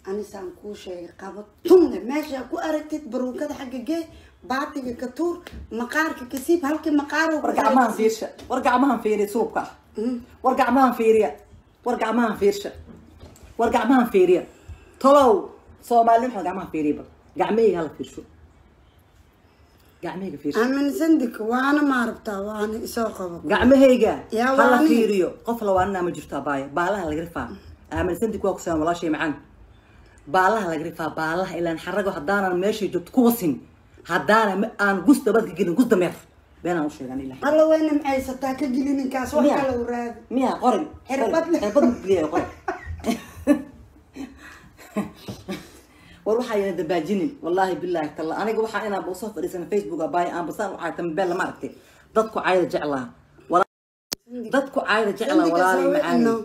anisaan kuu sheegay qabo tunne meesha ku aragtid baruukada xagga gee, baatiga ka tuur, maqaarka ka siib, halkii maqaar War gacmahan fiirsha, war gacmahan fiiriya suubka ah, war gacmahan fiiriya, war gacmahan fiirsha, war gacmahan fiiriya. Tolow Soomaali waxaa gacmaha fiiriya, bal gacmahayga hala fiirsho, gacmahayga fiirsho. Amin sandik waana maarabtaa waana isoo qabo. Gacmahayga Yaa hala waani. fiiriyo. Qof la waanina ma jirto abaaya, baalaha laga rifaa. Aamin sandik waa ku saam walaashay macaan. Baalaha laga rifaa, baalaha ilaan xarago haddaanan meeshay joogto ku wasin, haddaana aan gus dabad ka gelin gus dameer beenaan u sheegan ilaah. Alla way nimcaysataa ka gelininkaas wax Miya? kale u raadi. Miya qorin? Xirfad leh. Xirfad geliya qorin. War waxaa yana dambaajinin wallaahi bilaahi talla. Aniga waxaa inaan usoo fadhiisana Facebook abaaya aan basaan u caayta mabeel lama aragtay. Dadku caayada jeclaa, dadku caayada jeclaa. Sandiga walaalay soo macaani wicino.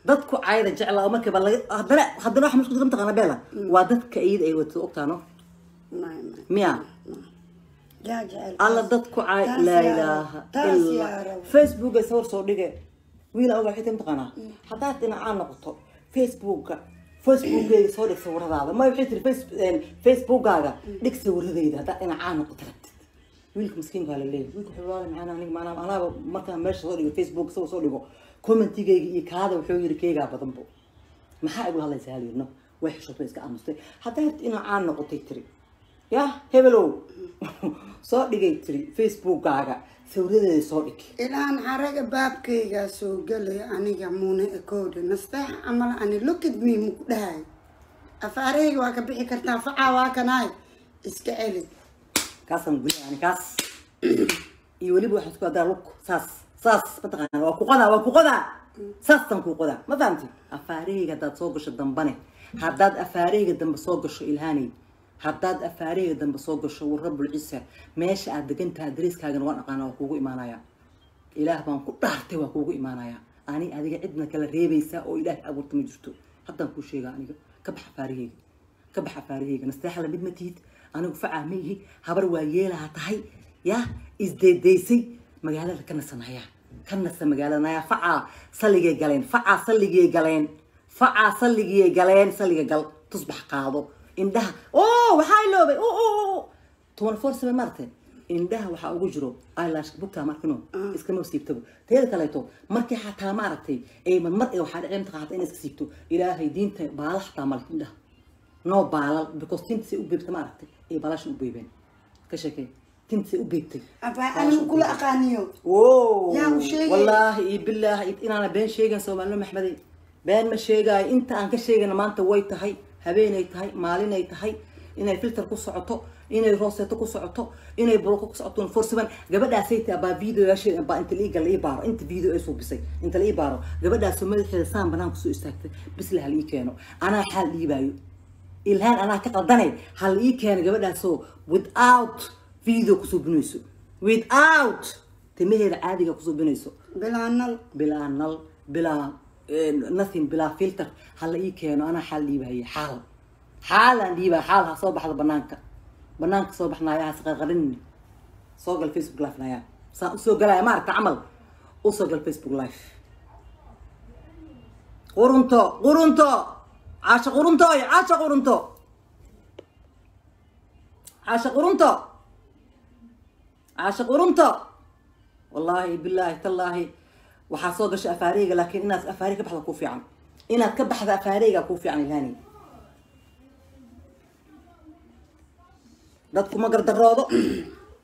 Dadku caayada jeclaa oo markaba laga haddana waxa mushkil mataqaana beela waa dadka iyada ay wato ogtaano. May, may. Miya? Yaa jecel alla dadku caay Taas laa yaa ilaaha rab, taas illa yaa rab. Facebooka sawir soo dhige wiil ogaa xitaa mataqaanaa haddaad dhinacaa noqoto Facebooka, Facebookeyga soo dhig sawiradaada. Ma waxay tiri Facebookaaga dhig sawiradayda haddaad dhinacaa noqoto rabtid. Wiilka miskiinka waa la leeyahay, wiilka wuxuu walaal macnaa aniga macnaa anaaba markaan meesha soo dhigo Facebook sawir soo dhigo commentigayga iyo kaada wuxuu yiri keygaa badanbo maxaa igu hadlaysaa hal yirno way xishootay iska aamustay. Haddaa rabtid inaa caan noqotay tiri ya hebelow soo dhigay tiri Facebookaaga sawiradeeda soo dhig. Ilaan xaraga baabkaygaa soo gelay aniga muuna ekoodha nasteex camal ani look at me muku dhahay afaarahayga waa ka bixi kartaa facaa waa kanaay iska celi. Kaasaan gulay ani kaas iyo weliba waxaan isku hadaa lug saas saas mataqaana waa ku qodaa, waa ku qodaa, saasaan ku qodaa ma fahamti. Afaarahayga haddaad soo gasho dambane, haddaad afaarahayga dambe soo gasho ilhaanay, haddaad afaarahayga dambe soo gasho war rabbul ciisa meesha aad degan tahay adreeskaagana waan aqaana, waa kuugu imaanayaa. Ilaah baan ku dhaartay waa kuugu imaanayaa. Ani adiga cidna kala reebaysa oo ilaahay abuurta ma jirto. Haddaan kuu sheegaa aniga ka bax afaarahayga, ka bax afaarahayga. Nasteexa lamid ma tihid, anigu facaa ma ihi, habar waa yeelaha tahay ya isdeedaysay magaalada ka nasanaya ka nasa magaalada naya. Facaa salligay galeen, facaa salligay galeen, facaa salligay galeen. Salliga gal, tusbax qaado, indhaha oo waxaa iloobay 24/7 maaragtay indhaha waxaa ugu jiro eyelash bugtaa markino iskama siibtaba. Teeda kaleeto markii xataa maaragtay ay marmar ee waxaa dhacay mataqaata inay iska siibto ilaahay diinta baala xataa male indhaha no baalal because tinta say u beebta maaragtay ay baalashan u beebeen ka sheekay tinta say u beebtay. Abaa anigu kula aqaaniyo. Wow. Yaa u sheegay. Wallaahi iyo bilaahi inaana been sheegan Soomaalida Maxmedey been ma sheegaayo. Inta aan ka sheegana maanta way tahay habeenay tahay maalinay tahay inay filter ku socoto, inay rooseeto ku socoto, inay buruko ku socoto 4/7 gabadhaasay taa baa videoyaasheeda baa inta la ii gala ii baaro inta video ay suubisay inta la ii baaro gabadhaasoo madaxeeda saan banaan kusoo istaagtay bisla hal ii keeno anaa xaal dhiibaayo ilhaan anaa ka qaldanay hal ii keeno gabadhaasoo without video kusoo binayso, without timaheeda caadiga kusoo binayso. Bilaa nal. Bilaa nal, bilaa nothing, bilaa filter hala ii keeno anaa xaal dhiibaaye. Xaal xaalaan dhiibaa xaal ha soo baxda banaanka, banaanka soo baxnaaya has qarqarin soo gal Facebook live naya saan usoo galaya maaragta camal Usoo gal Facebook live. Qurunto, qurunto, Caasha quruntoy, Caasha qurunto, Caasha qurunto, Caasha qurunto. Wallaahi bilaahi tallaahi, waxaa soo gashay afaareyga, laakiin inaad afaarey ka baxda kuu fiican, inaad ka baxda afaareyga kuu fiican. Ilhaani, dadku ma gardaroodo,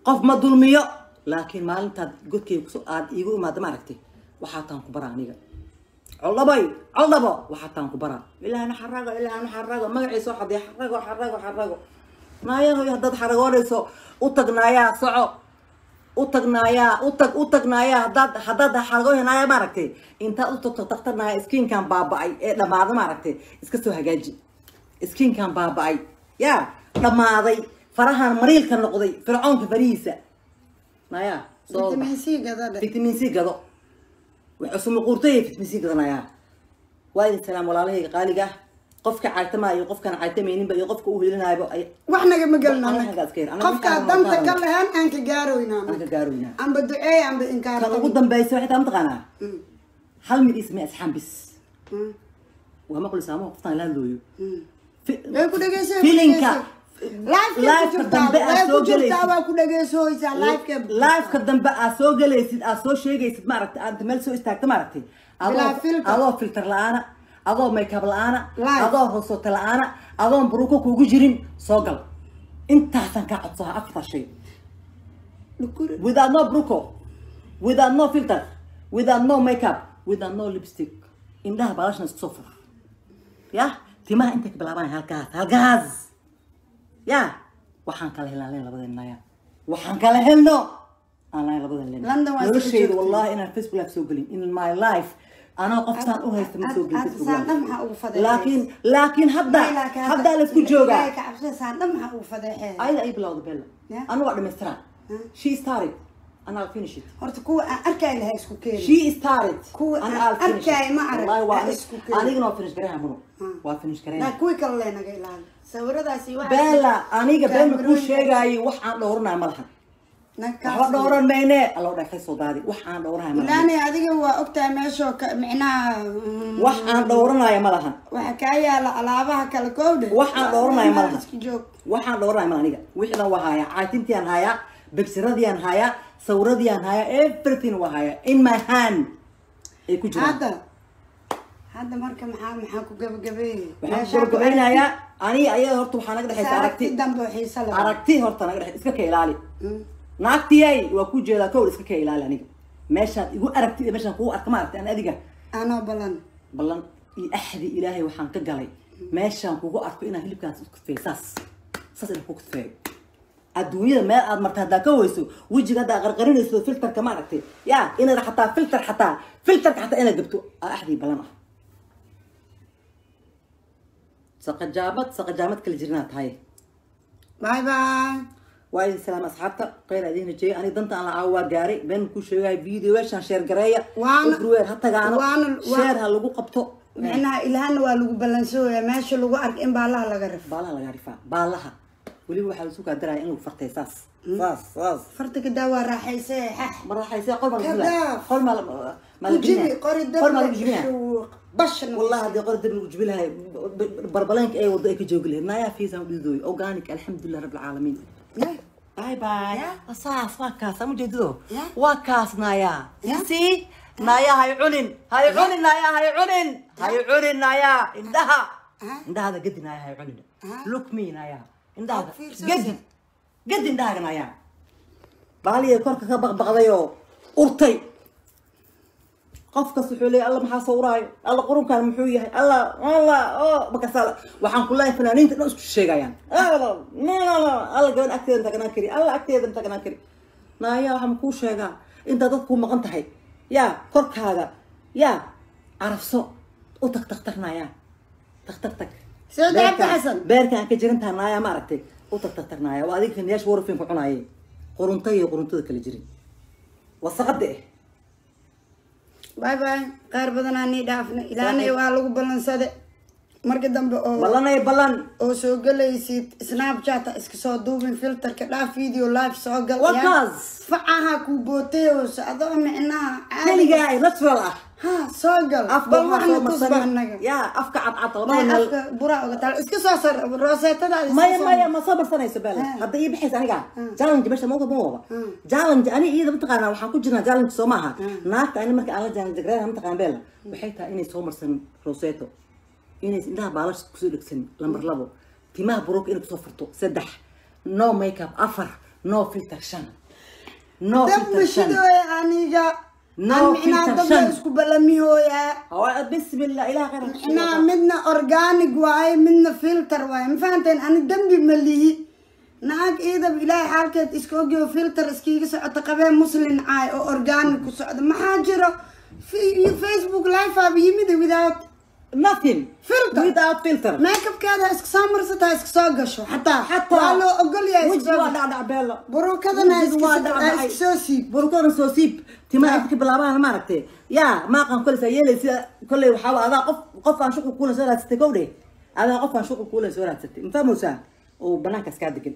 qof ma dulmiyo, laakiin maalintaad godkayga kusoo aad iigu imaada, ma aragtay, waxaa taan ku baraa aniga coldhabay, coldhabo, waxaa taan ku baraa. Ilaahna xarago, ilaahna xarago, magacii soo xaday, xarago, xarago, xarago. Naayahoy, haddaad xaragoonayso u tag, naayaa soco, u tag, naayaa u tag, u tag, naayaa. Haddaad xaragoonay, naayaa, maaragtay, intaad u tagto daktar, naaya, skinkan baaba'ay ee dhammaada, maaragtay, iska soo hagaaji. Skinkan baaba'ay yaa dhammaaday, farahan mariilka noqday, fircoonka farihiisa, naayaa, soo Vitamin C gada. Vitamin C gado, waxay sumuquurtay vitamin C gadanayaa. Waa idin salaam, walaalahayga qaaliga ah. Qofka caytamaayo, qofkaan caytamayninba iyo qofka u helinaayo ay Wax nagama gelno. Anaga iska yar. Anaga qofka wixii danta aan ka lahaan aan ka gaaroynaa, aan ka gaaroynaa. Amba duceey amba inkaar. Kan ugu dambaysa waxay taa, mataqaanaa, hal mid ismee asxaan bis waa maqlaysaa ama qoftaan la hadlooyo. Way ku dhegeysan. Filinka live live-ka dambe aad way soo ku jirtaa. gelaysid. Waa ku dhegeysoysaa live-ka. Live-ka dambe aad soo gelaysid, aad soo sheegaysid, maaragtay, aad meel soo istaagta, maaragtay, Bilaa filter. Adoo filter la-aana, adoo makeup la-aana, Live. adoo rosoto la-aana, adoon buruko kugu jirin soo gal. Intaasaan kaa codsaha, afar shay: without no bruco, without no filter, without no makeup, without no lipstick. Indhaha baalashna isku soo fur, ya timaha intay ka bilaabaan halkaas, halkaas. Ya waxaan kala helnaa leen labadeenna, ya waxaan kala helno aan lahayn labadeen leen. London waa isla Noloshayda joogtay. Wallahi inaan Facebook live soo gelin in my life, anoo qof saan u haysta ma soo gelin Facebook Saan dhan live. maxaa ugu fadeexay? Laakiin hadda la isku joogaa. Ilaahay ka cabsada, saan dhan maxaa ugu fadeexay? Ayada ay bilowda bella. Yeah. Anu waa dhammaystiraa. She started and I'll finish it. Horta kuwa aan arkay lahaa isku keeni. She started Kuwa and aan I'll finish it. arkay ma arag, Wallahi waa ha isku keeni. Anigana waa finish gareeya muno, waa finish gareeya. Naa kuwii kale lee naga ilaali sawiradaasi waxaas. Bella, aniga been ma kuu Kaamirooyinka. sheegaayo, wax aan dhowranayo ma lahan. Nakaas. Waxba dhowran mayne, allo dhaqay soo daadi, wax aan dhowranayo ma lahan. Ilaani, adiga waa ogtahay meeshoo ka micnaha Wax aan dhowranayo ma lahan. Waxa kaa yaala alaabaha kale kowdhe. Wax aan dhowranayo ma lahan. Isku joog. Waxaan dhowranayo ma lahan. Aniga wixii dhan waa hayaa, caytintiaan hayaa, bigsiradiyaan hayaa, sawiradiaan hayaa, everything waa hayaa, in my hand ay ku jiraan. Hadda marka maxaa ku gabagabeeyey? Waxaan ku gabagabeynayaa, aniga ayada horta waxaa naga dhexaysa aragti aragti dambe oo xiiso leh. Aragti horta naga dhex, iska ka ilaali. Naagtiyay, waa ku jeedaa kow, iska ka ilaali. Aniga meeshaad igu aragtid iyo meeshaan kugu arka, maaragtay, aan adiga Anoo balan. Ballan iyo axdi Ilaahay waxaan ka galay, meeshaan kugu arko inaan hilibkaas isku kutfeeyo, saas saas inaan ku kutfeeyo. Adduunyada meel aad marta haddaa ka weyso wejiga, haddaa qarqarinayso filterka, maaragtay, ya inaad xataa filter, xataa filterka xataa inaad gabto aa axdii ballan ah. Saqajaamad, saqajaamad kala jirnaa tahay. Bye bye. Waa idin salaam, asxaabta, khayr aan idiin rajeeyay. Aniga danta aan la caawa waa gaaray, been kuu sheegayo. Videoyaashaan share gareeya. Everywhere ha tagaano. Share ha lagu qabto. Micnaha ilaahana waa lagu ballansooyaa, meesha lagu arko in baalaha laga rifo. Baalaha laga rifaa, baalaha weliba waxaa lasu kaa daraya in lagu fartay saas saas saas. Farta kadaa, waa raaxaysee xax. Ma raaxaysee, qol maa lagu Ka jibinaa. daaf. Qol maa maa Ku la jibi gelinaa. qori dab. Qol maa lagu jibinaa. Bashan. Wallahi haddii qori dab lagu jibi lahay, barbaleenka ay wado ay ka joogi lahayd. Naayaa fiisaan u dhidooy organic, alxamdulilah rabbil caalamiin. Bye bye. Saas waa kaas ama jeedido. Waa kaas, naayaa. See, naayaa, hay cunin, hay cunin, naayaa, hay cunin, hay cunin, naayaa, indhaha, indhahada gedi, naayaa, hay cunin. Look me, naayaa, indhahada Fiirso. Gedi, gedi indhahaaga, naayaa. Baaliya korka ka baqbaqdayoo urtay. Qof kasta wuxuu leeyahay, alla maxaa soo uraayo, alla qurunkan muxuu yahay, alla alla oo markaasaa waxaan ku leeyahay fanaaniinta dhan isku sheegayaan, alla alla gabadh agteeda tagnaan kari, alla agteeda tagnaan kari. Naaya, waxaan kuu sheegaa, intaa dad kuu maqan tahay, yaa korkaaga yaa carafso, u tag takhtar, naaya, takhtar tag. Soo Cabdi Xasan. Beerka aan ka jirantaha, naaya, ma aragtay, u tag takhtar, naaya. Waa adiga kaniyaasha warfin ku cunaayay, qurunta iyo quruntada kala jirin, wasaqada eh. Bye bye, qaar badanaa nii dhaafna. Ilaanay waa lagu ballansade. Marka dambe oo Ballanay ballan. oo soo galaysid Snapchat ha iska soo duubin, filterka dhaaf, video live soo gal. Waa kaas. Facaha ku bootayos adoo micnaha caadi. Keligaa natural ah. Ha soo gal. Afka Bal waxaa waxna soo tus ba marsanin. annaga. Yaa afka cadcad labada Maya, meel. Afka buraa uga taal, iska soo sar rooseetadaada iska Maya. soo. Maya, ma soo marsanayso Bella. Hadda ii bixaysa aniga challenge meesha ma wada challenge. Ani iyada mataqaanaa waxaan ku jirnaa challenge, soo maaha? Naagta ani marka aan la challenge gareynaa, mataqaan Bella, waxay tahay inay soo marsan roseto, inay indhaha baalash kusoo dhegsan, lambar 2 timaha buruka inay kusoo furto, 3 no makeup, 4 no filter, 5 no Dab filter, 5. Mashidooya aniga. No Aan micnaha filter, dad la 5. isku ballamihooyaa. Bismillah, ilaah khayr ha ku Micnaha siiyo. midna organic waaye, midna filter waaye, ma fahanteen? Ani dembi ma lihi. Naag iidab Ilaahay xaalkeed iska ogyo, filter iskiiga socota, qabee muslin caay oo organic ku socda, maxaa jiro? Facebook live aaba yimid without nothing. Filter. Without filter. Makeupkeeda iska soo marsata, iska soo gasho xataa. Xataa waa loo ogol yahay iska wejiga soo waa gasho. Dhacdhac Beelo. Burukadana Wejiga iska waa soo dhacdhacay. iska soo siib. Burukadana soo siib, timaha inta ka bilaabaan, maaragtay? Yaa maaqan koley saa yeelaysa koley waxaa adaa qof aan shuqul kuula soo raadsatay kowdhe, adaa qof aan shuqul kuula soo raadsatay, ma fahmaysaa? Oo banaankaas kaa degan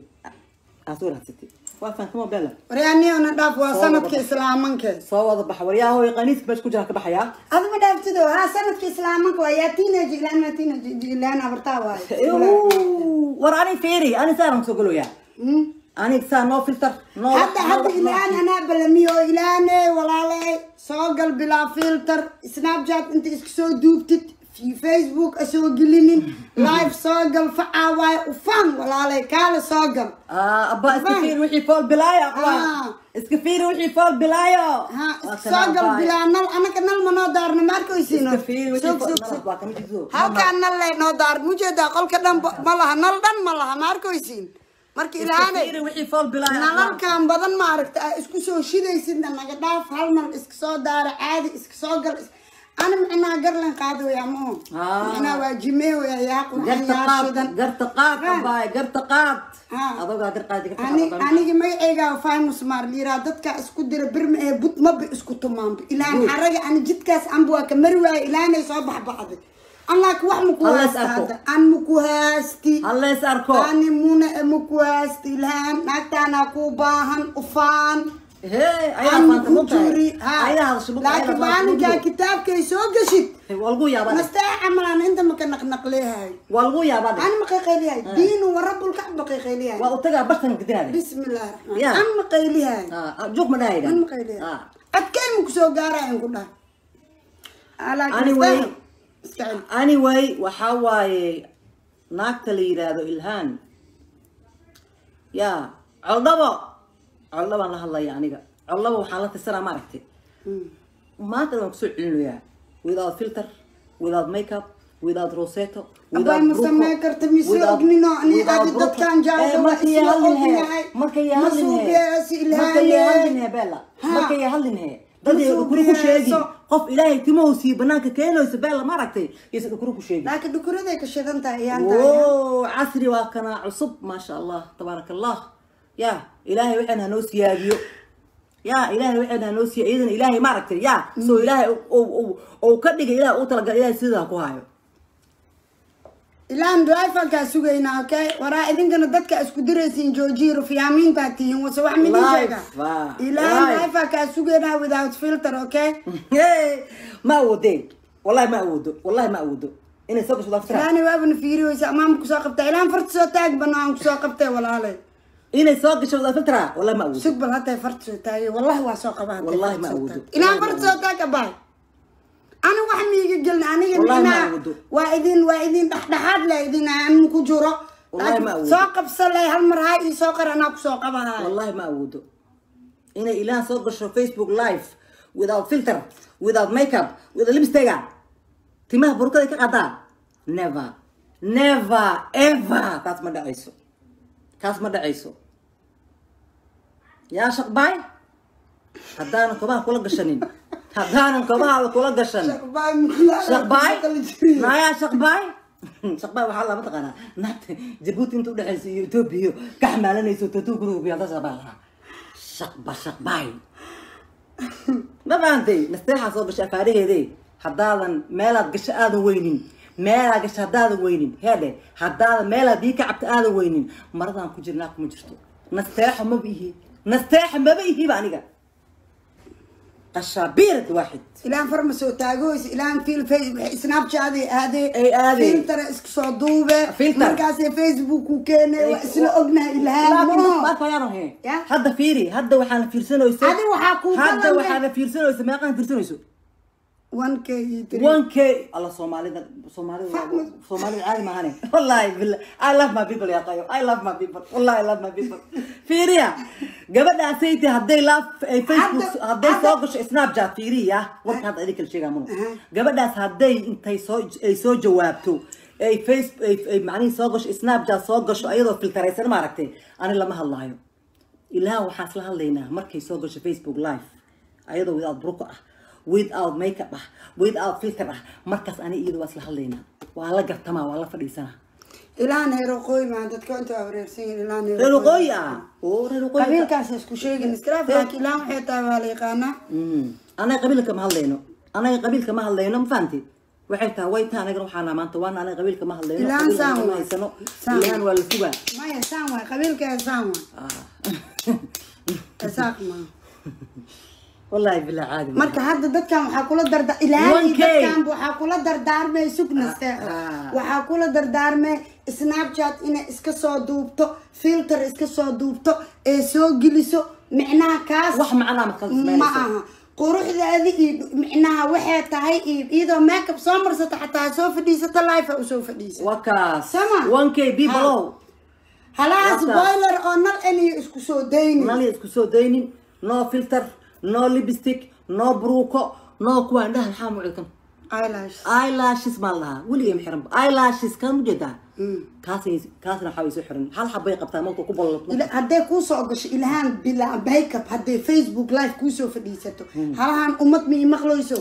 aa soo raadsatay, waa fahamtamo Bella? Waryaaniyoona dhaaf, waa Soo sanadka wada. islaamanka. Soo wada baxa waryaahoy, qaniiska meesha ku jira ka baxayaa. Adama dhaaftido ha, sanadka islaamanka waa yaa teenage ilaan, waa teenage ilaan abartaa waaye. War ani fiiri, ani saaran kusoo galoyaa. Aniga saa no filter, no Hadda no hadda wax, no ilaan anaa balamiyo. Ilaane walaale, soo gal bilaa filter, Snapchat inta iska soo duubtid, Facebook asoo gelinin, live soo gal, facaa waaye ufaan walaale, kaale soo gal. Ah, abba, iska fiiri wixii fool bilaayo aqwaan. Iska fiiri wixii fool bilaayo. Ha iska soo gal bilaa nal, anaka nal ma noo daarno, ma arkaysiino? Iska fiiri wixii Sug, fool sug, nal sug. waa kama jirto. Halkaan nal lay noo daar, mujeedaa? Qolka dhan ma laha nal, dhan ma laha, ma arkaysiin? Marka Iska ilaane fiiri wixii fool bilaayo aqwaan. Nalalkan badan ma aragta aa isku soo shidaysidna naga dhaaf, hal nal iska soo daara, caadi iska soo gal. Ana micnaha garlan qaadooyaa ma oho. Micnaha waa jimeehoya, yaa qurxan, Garta yaa qaad. shidan. Garta qaad. Abaay, garta qaad. Adogaa gar qaadi garta Ani qaad. Aniga magacayga Famous Maar liiraa, dadka isku dira birma ee bud maba isku tumaanba ilaan xaraga. Ani jidkaas anba waa ka mari waaya, ilaanay soo baxbaxday. An laakiin wax maku Alla is haysta arko. Hadda an maku haysti. Alla is arko. Ani muna maku haysti. Ilhaan naagtaanaa ku baahan ufaan. Hee, ayadaa Aan faanta ku mugtahay. juri ha. Ayadaa hadasho mugtahay. Laakiin maalinkaa kitaabkay soo gashid, waa lagu yaabaa dheh. Nastee camalaan inta maka naqnaqleehay. Waa lagu yaabaa dheh. Ani maqayqaylihay diinu warabulkacba qayqaylihay. Waa u tagaa bartan gadinaade. Bismi illaahi raxmaan Ya. An maqaylihay. Juuq ma dhahayda. An maqaylihay, adkeen ma kusoo gaaraya ku dhahay. Laakiin Anyway. iska celi. Anyway, waxaa waaye naagta la yidhaahdo Ilhaan yaa Coldhabo, Coldhabaan la hadlaya aniga. Coldhabo waxaan la tirsanaa, maaragtay, maanta waan kusoo celinayaa without filter, without makeup, without roseto. Abay, ma samey karta mise ognino ani adi dadkan jaawda waa isla ognahay. Markay Ma suubiyeesi markay Ilhaane. Hadlinhe Bella. Ha. Markay hadlinhe dad Ma ay dhukuro ku sheegi. suubiyeeso. Qof Ilaahay timahu sii banaanka keenayso Bella, maaragtay, yaysan dhukuro ku sheegi. Laakiin dhukuraday ka shidan tahay iyaan tahay. Wow, casri waa kana cusub, maasha Allah, tabaaraka Allah. Ya Ilaahay waxaan hanoo siyaadiyo, ya Ilaahay waxaan hanoo siiya iyadana Ilaahay, maaragtay, ya soo Ilaahay uu ka dhigay, Ilaahay uu talagalay, Ilaahay sidaa ku hayo. Ilaan driverkaa sugaynaa, okay? Waraa idinkana dadka isku diraysiin joojiyi, rufiyaamiintaa tihiin wase wax midin Live, sheega. ah, Ilaan live. driverkaa sugaynaa without filter, okay? Hey, ma awoodeen, wallahi ma awoodo, wallahi ma awoodo inay soo gasho without filter. Ilaani waabana fiiri weysa, amaama kusoo qabtay. Ilaan farta soo taag, banaan kusoo qabtay walaalay. Inay soo gasho without filter, wallahi ma awoodo. Sug bal, hatay farta soo taagay, wallahi waa soo qaba hatay. Wallahi Farta ma soo awoodo. taag. Ilaan Wallahi ma farta soo taag abaay, ani wax miiga gelin aniga. Wallahi ma Micnaha awoodo. waa idin dhexdhexaad la idin aan ku jiro. Wallahi Laakiin ma awoodo. soo qabsa lay hal mar, haa ii soo qar, anaa kusoo qabahay. Wallahi ma awoodo inay Ilaah soo gasho Facebook live without filter, without makeup, without lipstick, timaha burkada ka qadaa. Never, never ever, taas ma dhacayso, taas ma dhacayso. Yaa shaqbaay, haddaanan kobaha kula gashanin, haddaanan kobahaada kula gashan. Shaqbaay. Shaqbaay naayaa, shaqbaay, shaqbaay waxaa lama taqaanaa naagta Jabuuti inta udhexaysa iyo Etoobiya ka xamaalanayso tatuu guriga ku yaal, shaqbaay lahaa, shaqba shaqbaay, ma fahantay? Nasteexaa soo gashay afaaraheede, haddaadan meelaad gasho aadan weynin, Meelaa gasha haddaadan weynin, heedhe, haddaada meelaa biyo ka cabta aadan weynin, maradaan ku jirnaa kuma jirto. Nasteexo maba ihi, nasteexo maba ihiba aniga. Qashaabiirad waaxid. Ilaan farma soo taagoys, ilaan fil Snapchat ay aadee. Ay aadee. Filter isku soo duube. Filter. Markaasay Facebook ku keenay, waa isla ognahay Ilhaan. Laakiin mo ma arkayaan he. Ya? Hadda fiiri, hadda waxaana fiirsanayso. Adi waxaa kuu hadda badan. Waxaana fiirsanayso, meeqaan fiirsanayso? 1K iyo 3. 1K. Alla, Soomaalida, Soomaalida. Soomaalida caadi maahane, wallahi billah. I love my people, ya qayo, I love my people, wallahi I love my people. Fiiriya gabadhaasayte, hadday live ay Facebook hadday soo gasho Snapchat, fiiriya warka hadda idin kala sheegaa muno. Gabadhaas hadday intay soo ay soo jawaabto, ay face ay macnihi soo gasho Snapchat, soo gasho ayadoo filtaraysan, maaragtay, ani lama hadlaayo. Ilaa waxaan isla hadlaynaa markay soo gasho Facebook live, ayadoo without bruko ah, without makeup ah, without filter ah. Markaas ani iyada waa isla hadlaynaa, waa la gartamaa, waa la fadhiisanaa. Ilaan reer waqooyi maa, dadka inta waa wareersan yihiin. Ilaan reer waqooyi ah oo reer waqooyi. Qabiilkaas isku sheegin iskaraaf, laakiin ilaan waxay tahay waa la yaqaanaa. Anaga qabiilka ma hadlayno, anaga qabiilka ma hadlayno, ma fahanti? Waxay tahay way tahay, anagana waxaana maanta waana anaga qabiilka ma hadlayno. Ilaan qabiilka saan ma waay. haysano. Saan. Ilaan waa la sugaa. Maya, saan waay qabiilkeeda, saan waay. Isaaq maa. Wallahi billah caadi. Marka hadda dadkan waxaa kula darda ilaahay 1K. Dadkan waxaa kula dardaarmay sugnasteexo. Waxaa kula dardaarmay Snapchat inay iska soo duubto, filter iska soo duubto, ee soo geliso, micnaha kaas wax macnaa ma kala ma samaynayso. Aha, quruxdeeda iyo micnaha waxay tahay iyo iyadoo makeup soo marsata xataa soo fadhiisata, live usoo fadhiisa. Waa kaas. Sama. 1K people. Halahaas Wakaas. Boiler oo nal aniyo isku soo daynin. Nali isku soo daynin, no filter, no lipstick, no bruko, no kuwa indhaha maxaa mucid kan. Eyelash. Eyelashes maa lahaa, weligay ma xiran eyelashes kan ujeedaa. Kaas kaasna waxaa way soo xiran, hal xabay qabtaa markuu ku bollo. Hadday kuu soo gasho Ilhaan bilaa makeup, hadday Facebook live kuusoo fadhiisato, halahan ummad ma imaqlayso.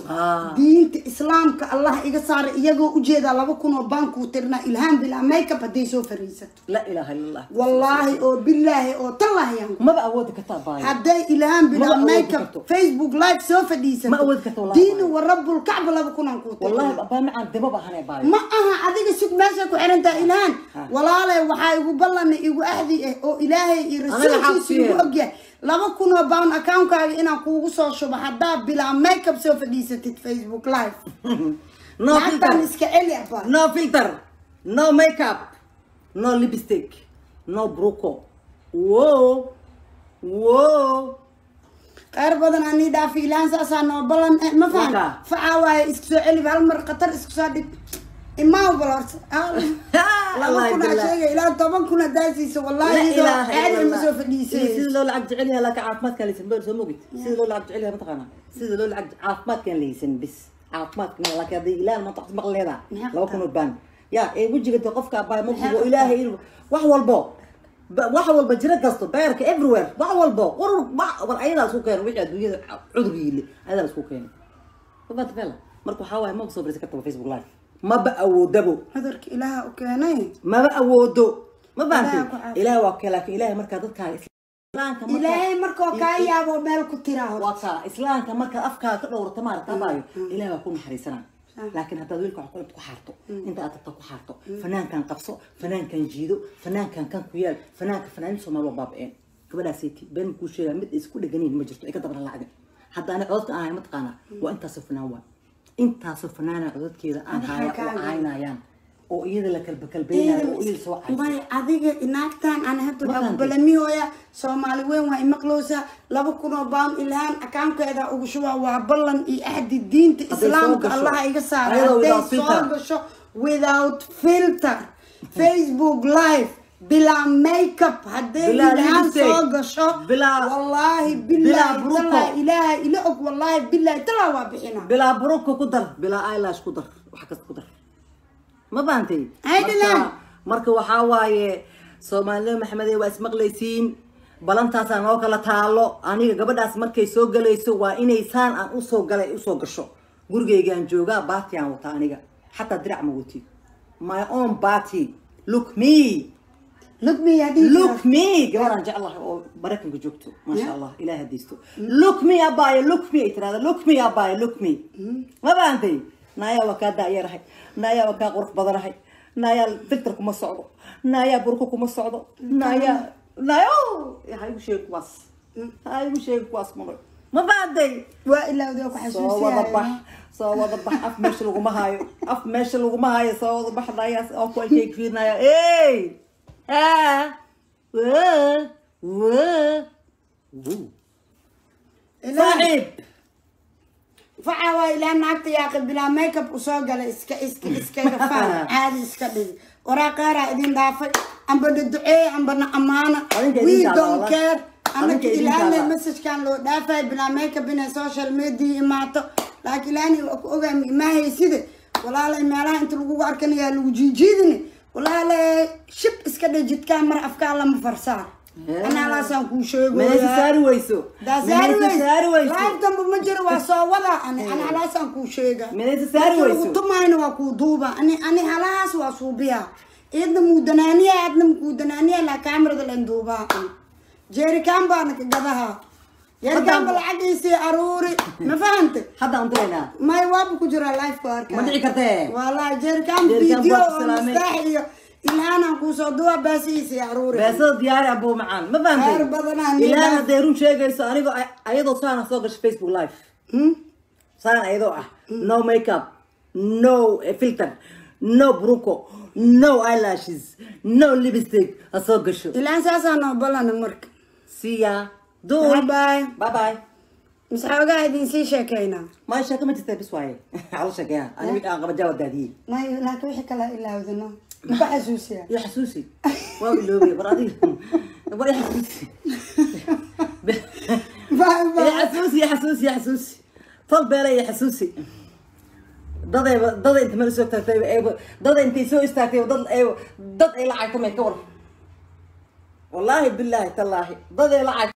Diinta Islaamka Allah iga saara, iyagoo ujeedaa 2000 oo baan kuu tirnaa Ilhaan bilaa makeup hadday soo fadhiisato. La ilaaha illa Allah. Wallaahi oo bilaahi oo tallaahi yaan. Maba awoodi kartaa baayo. Hadday Ilhaan bilaa Maba awoodi makeup karto. Facebook live soo fadhiisato, Ma awoodi karto, wallahi. Diini wa rabbulkacba 2000 aan kuu tirnaa. Wallahi baa macaan daba baahane baayo. Ma aha, adiga sug, meesha ku xiran tahay Ilhaan. Walaalay, waxaa igu ballanay, igu axdi ah oo Ilaahay iyo Anaga rasuulkiisa igu xaq ogyahay, 2000 oo pound account-kaaga inaan kuugu soo shubo haddaa bilaa makeup soo fadhiisatid Facebook live. No lacagtaan filter. Iska celi aba. No filter, no makeup, no lipstick, no bruko. Wow wow. Khayr badan anii dhaafi Ilhaan, saasaa noo ballan eh, ma fahan? Waka. Facaa waaye, iska soo celi hal mar, khatar isku soo dhig, imaaw bal horta 2000 aa sheegay, ilaa 10,000 haddaa siiso, wallahi لا iyadoo إله caadi إلا ma الله. soo fadhiisay. Sida loo lacag jecel yahay, laakiin caafimaadka laysan bal soo mogid. Sida loo lacag jecel yahay mataqaanaa, sida loo lacag caafimaadkan laysan bis caafimaadka, laakiin haddii Ilaahay maanta wax maqal leedaa Maxay 2000 oo baan ya ee wejiga de qofka baa ma Maxay oo Ilaahay inuu wax walbo wax walba jira kasto beerka everywhere, wax walbo qurur war ayadaa isku keenay wixii adduunyada cudur yiile, ayadaa isku keenay. Fafaat fela. Marka waxaa waaye maba soo fariisan kartaba Facebook live, maba awoodabo. Cudurka Ilaaha u keenay. Maba awoodo, ma fahamtay? Ilaaha ku caafiyo. Ilaahay waa kee, laakiin Ilaahay markaa dadkaaga islaamka markaa Ilaahay markoo kaa yaabo meel ku tiraa horta. Waa kaa islaamka markaa afkaaga ka dhowrata maaragta abaayo, Ilaahay waa ku naxariisanaa. Laakiin haddaad wiilka wax ku xaarto, inta aad tagto ku xaarto, fanaankan qabso, fanaankan jiido, fanaankan kan ku yaal, fanaanka fanaaniin Soomaali waa baaba'een. Gabadhaasiti been kuu sheegaa, mid isku dheganiin ma jirto, ay ka dabran lacag. Hadda ani codadka aan hayo mataqaanaa, waa intaasoo fanaan, waa intaasoo fanaana codadkeeda aan Madaxa haya oo kaaga. caynayaan oo iyada la kalbakalbeynayo oo iyada soo cayso. May, adiga inaagtan aan hadda Ma waxaa ku fahantay? balamihooya Soomaali weyn waa imaqloosa, 2000 oo baan Ilhaan akaunkeeda ugu shubaa, waa ballan iyo axdi diinta Hadday soo Islaamka gasho, Allah iga saara. ayadoo Hadday without soo filter. gasho without filter Facebook live bilaa makeup, hadday Bilaa Ilhaan lipstick. soo gasho, wallaahi bilaa bilaahi buruko. talaa, Ilaahay ila og, wallaahi bilaahi talaa waa bixina. Bilaa buruka ku dar, bilaa eyelash ku dar, wax kasta ku dar, ma fahantay? Ay, dhilaan. Marka waxaa waaye Soomaalida Maxamedey waa ismaqlaysiin, balantaasaa noo kala taalo. Aniga gabadhaas markay soo galayso waa inay saan aan usoo galay usoo gasho. Gurigaygaan joogaa, baatiyaan wataa, aniga xataa dirac ma wati, my own party. Look me. Look me yaa dhihi Look jiraa. me, gabadhaan jeclahay oo Maraykanka joogto, maasha Allah, Ilaah hadaysto. Look me abaayo, look me ay tirahda, look me abaayo, look me. Ma fahantay? Naayaa waa kaa daayarahay, naayaa waa kaa qurux badanahay, naayaa filter kuma socdo, naayaa burko kuma socdo, naayaa naayo ha igu sheegi kuwaas, ha igu sheegi kuwaas muno. Ma fahanday? Waa ilowday oo ku Soo wada bax, xasuusiyaya. Soo wada bax. Af meesha laguma haayo, af meesha laguma haayo. Soo wada bax naayaas oo ku alkeyg fiirnaya. Ey, ha wa wa Wuu. Saaxiib. Faca waa ilaa naagta yaaqi bilaa makeup usoo galay, iska iska iskaga faan, caadi iska dhig. Waraa qaaraa idin dhaafay, amba na duceey amba na amaana. Adinka We idin taala, don't wallah. care. Annaka Adinka idin ilaanay taala. Message-kan loo dhaafay bilaa makeup inay social media imaato, laakiin ilaanay waa ku ogaa imahayside. Walaalay, meelaha inta lagugu arkanayaa lagu jiijiidini. Walaalay, shib iska dhe, jidkaa mar, afkaa lama farsaar. Anaa laasaan kuu Meesa sheegoyaa. Saari weyso. Saari. Minaysa saari weyso. Live dambe ma jiro, waa soo wada. Ani halaasaan kuu sheega. Minaysa saari Markii weyso. lagu tumayna waa kuu duuba. Ani halahaas waa suubiya, idna muu danaaniya, adna mukuu danaaniya, laa kaamirada len duubaa. Jeerikaan baana ka gadaha, jeerikaan ba lacagiisii aruuri, ma fahante? Hadda aan diraynaa. May, waaba ku jiraa live ku arkaa. Ma dhici kartee. Wallahi jeerikaan. Jeerikaan video waa ku oo salaamay. Mastaax iyo Ilhaanaan kuusoo duuba, baasihiisii aruuri. Beesada diyaari, abuu macaan, ma fahantay? Khayr badanaa. Ilaan hadday run sheegayso, anigoo ayadoo saana soo gashay Facebook live, saan ayadoo ah, no makeup, no filter, no bruko, no eyelashes, no lipstick, ha soo gasho. Ilhaan saasaa noo balana marka. See ya. Duy. Bye bye. Bye bye. Mise xoogaa idin sii sheekaynaa? Ma sheeko ma jirtaa, bis waaye ala sheekeeya. Ani mid aan qaba jawa daadiyey. May, laakiin wixii kala ilaawdano maku xasuusiya. Iyo xasuusi, waa iloobay. War adiga, war i xasuusi. Bye. Iyo Bye. Xasuusi, iyo xasuusi, iyo xasuusi tol beela, iyo xasuusi dadayba dada inta meel soo taagtay eeba, dada intay soo istaagtay, dad eeba, dad ay lacagta may ka war. Wallaahi, bilaahi, tallaahi, dad ay lacag.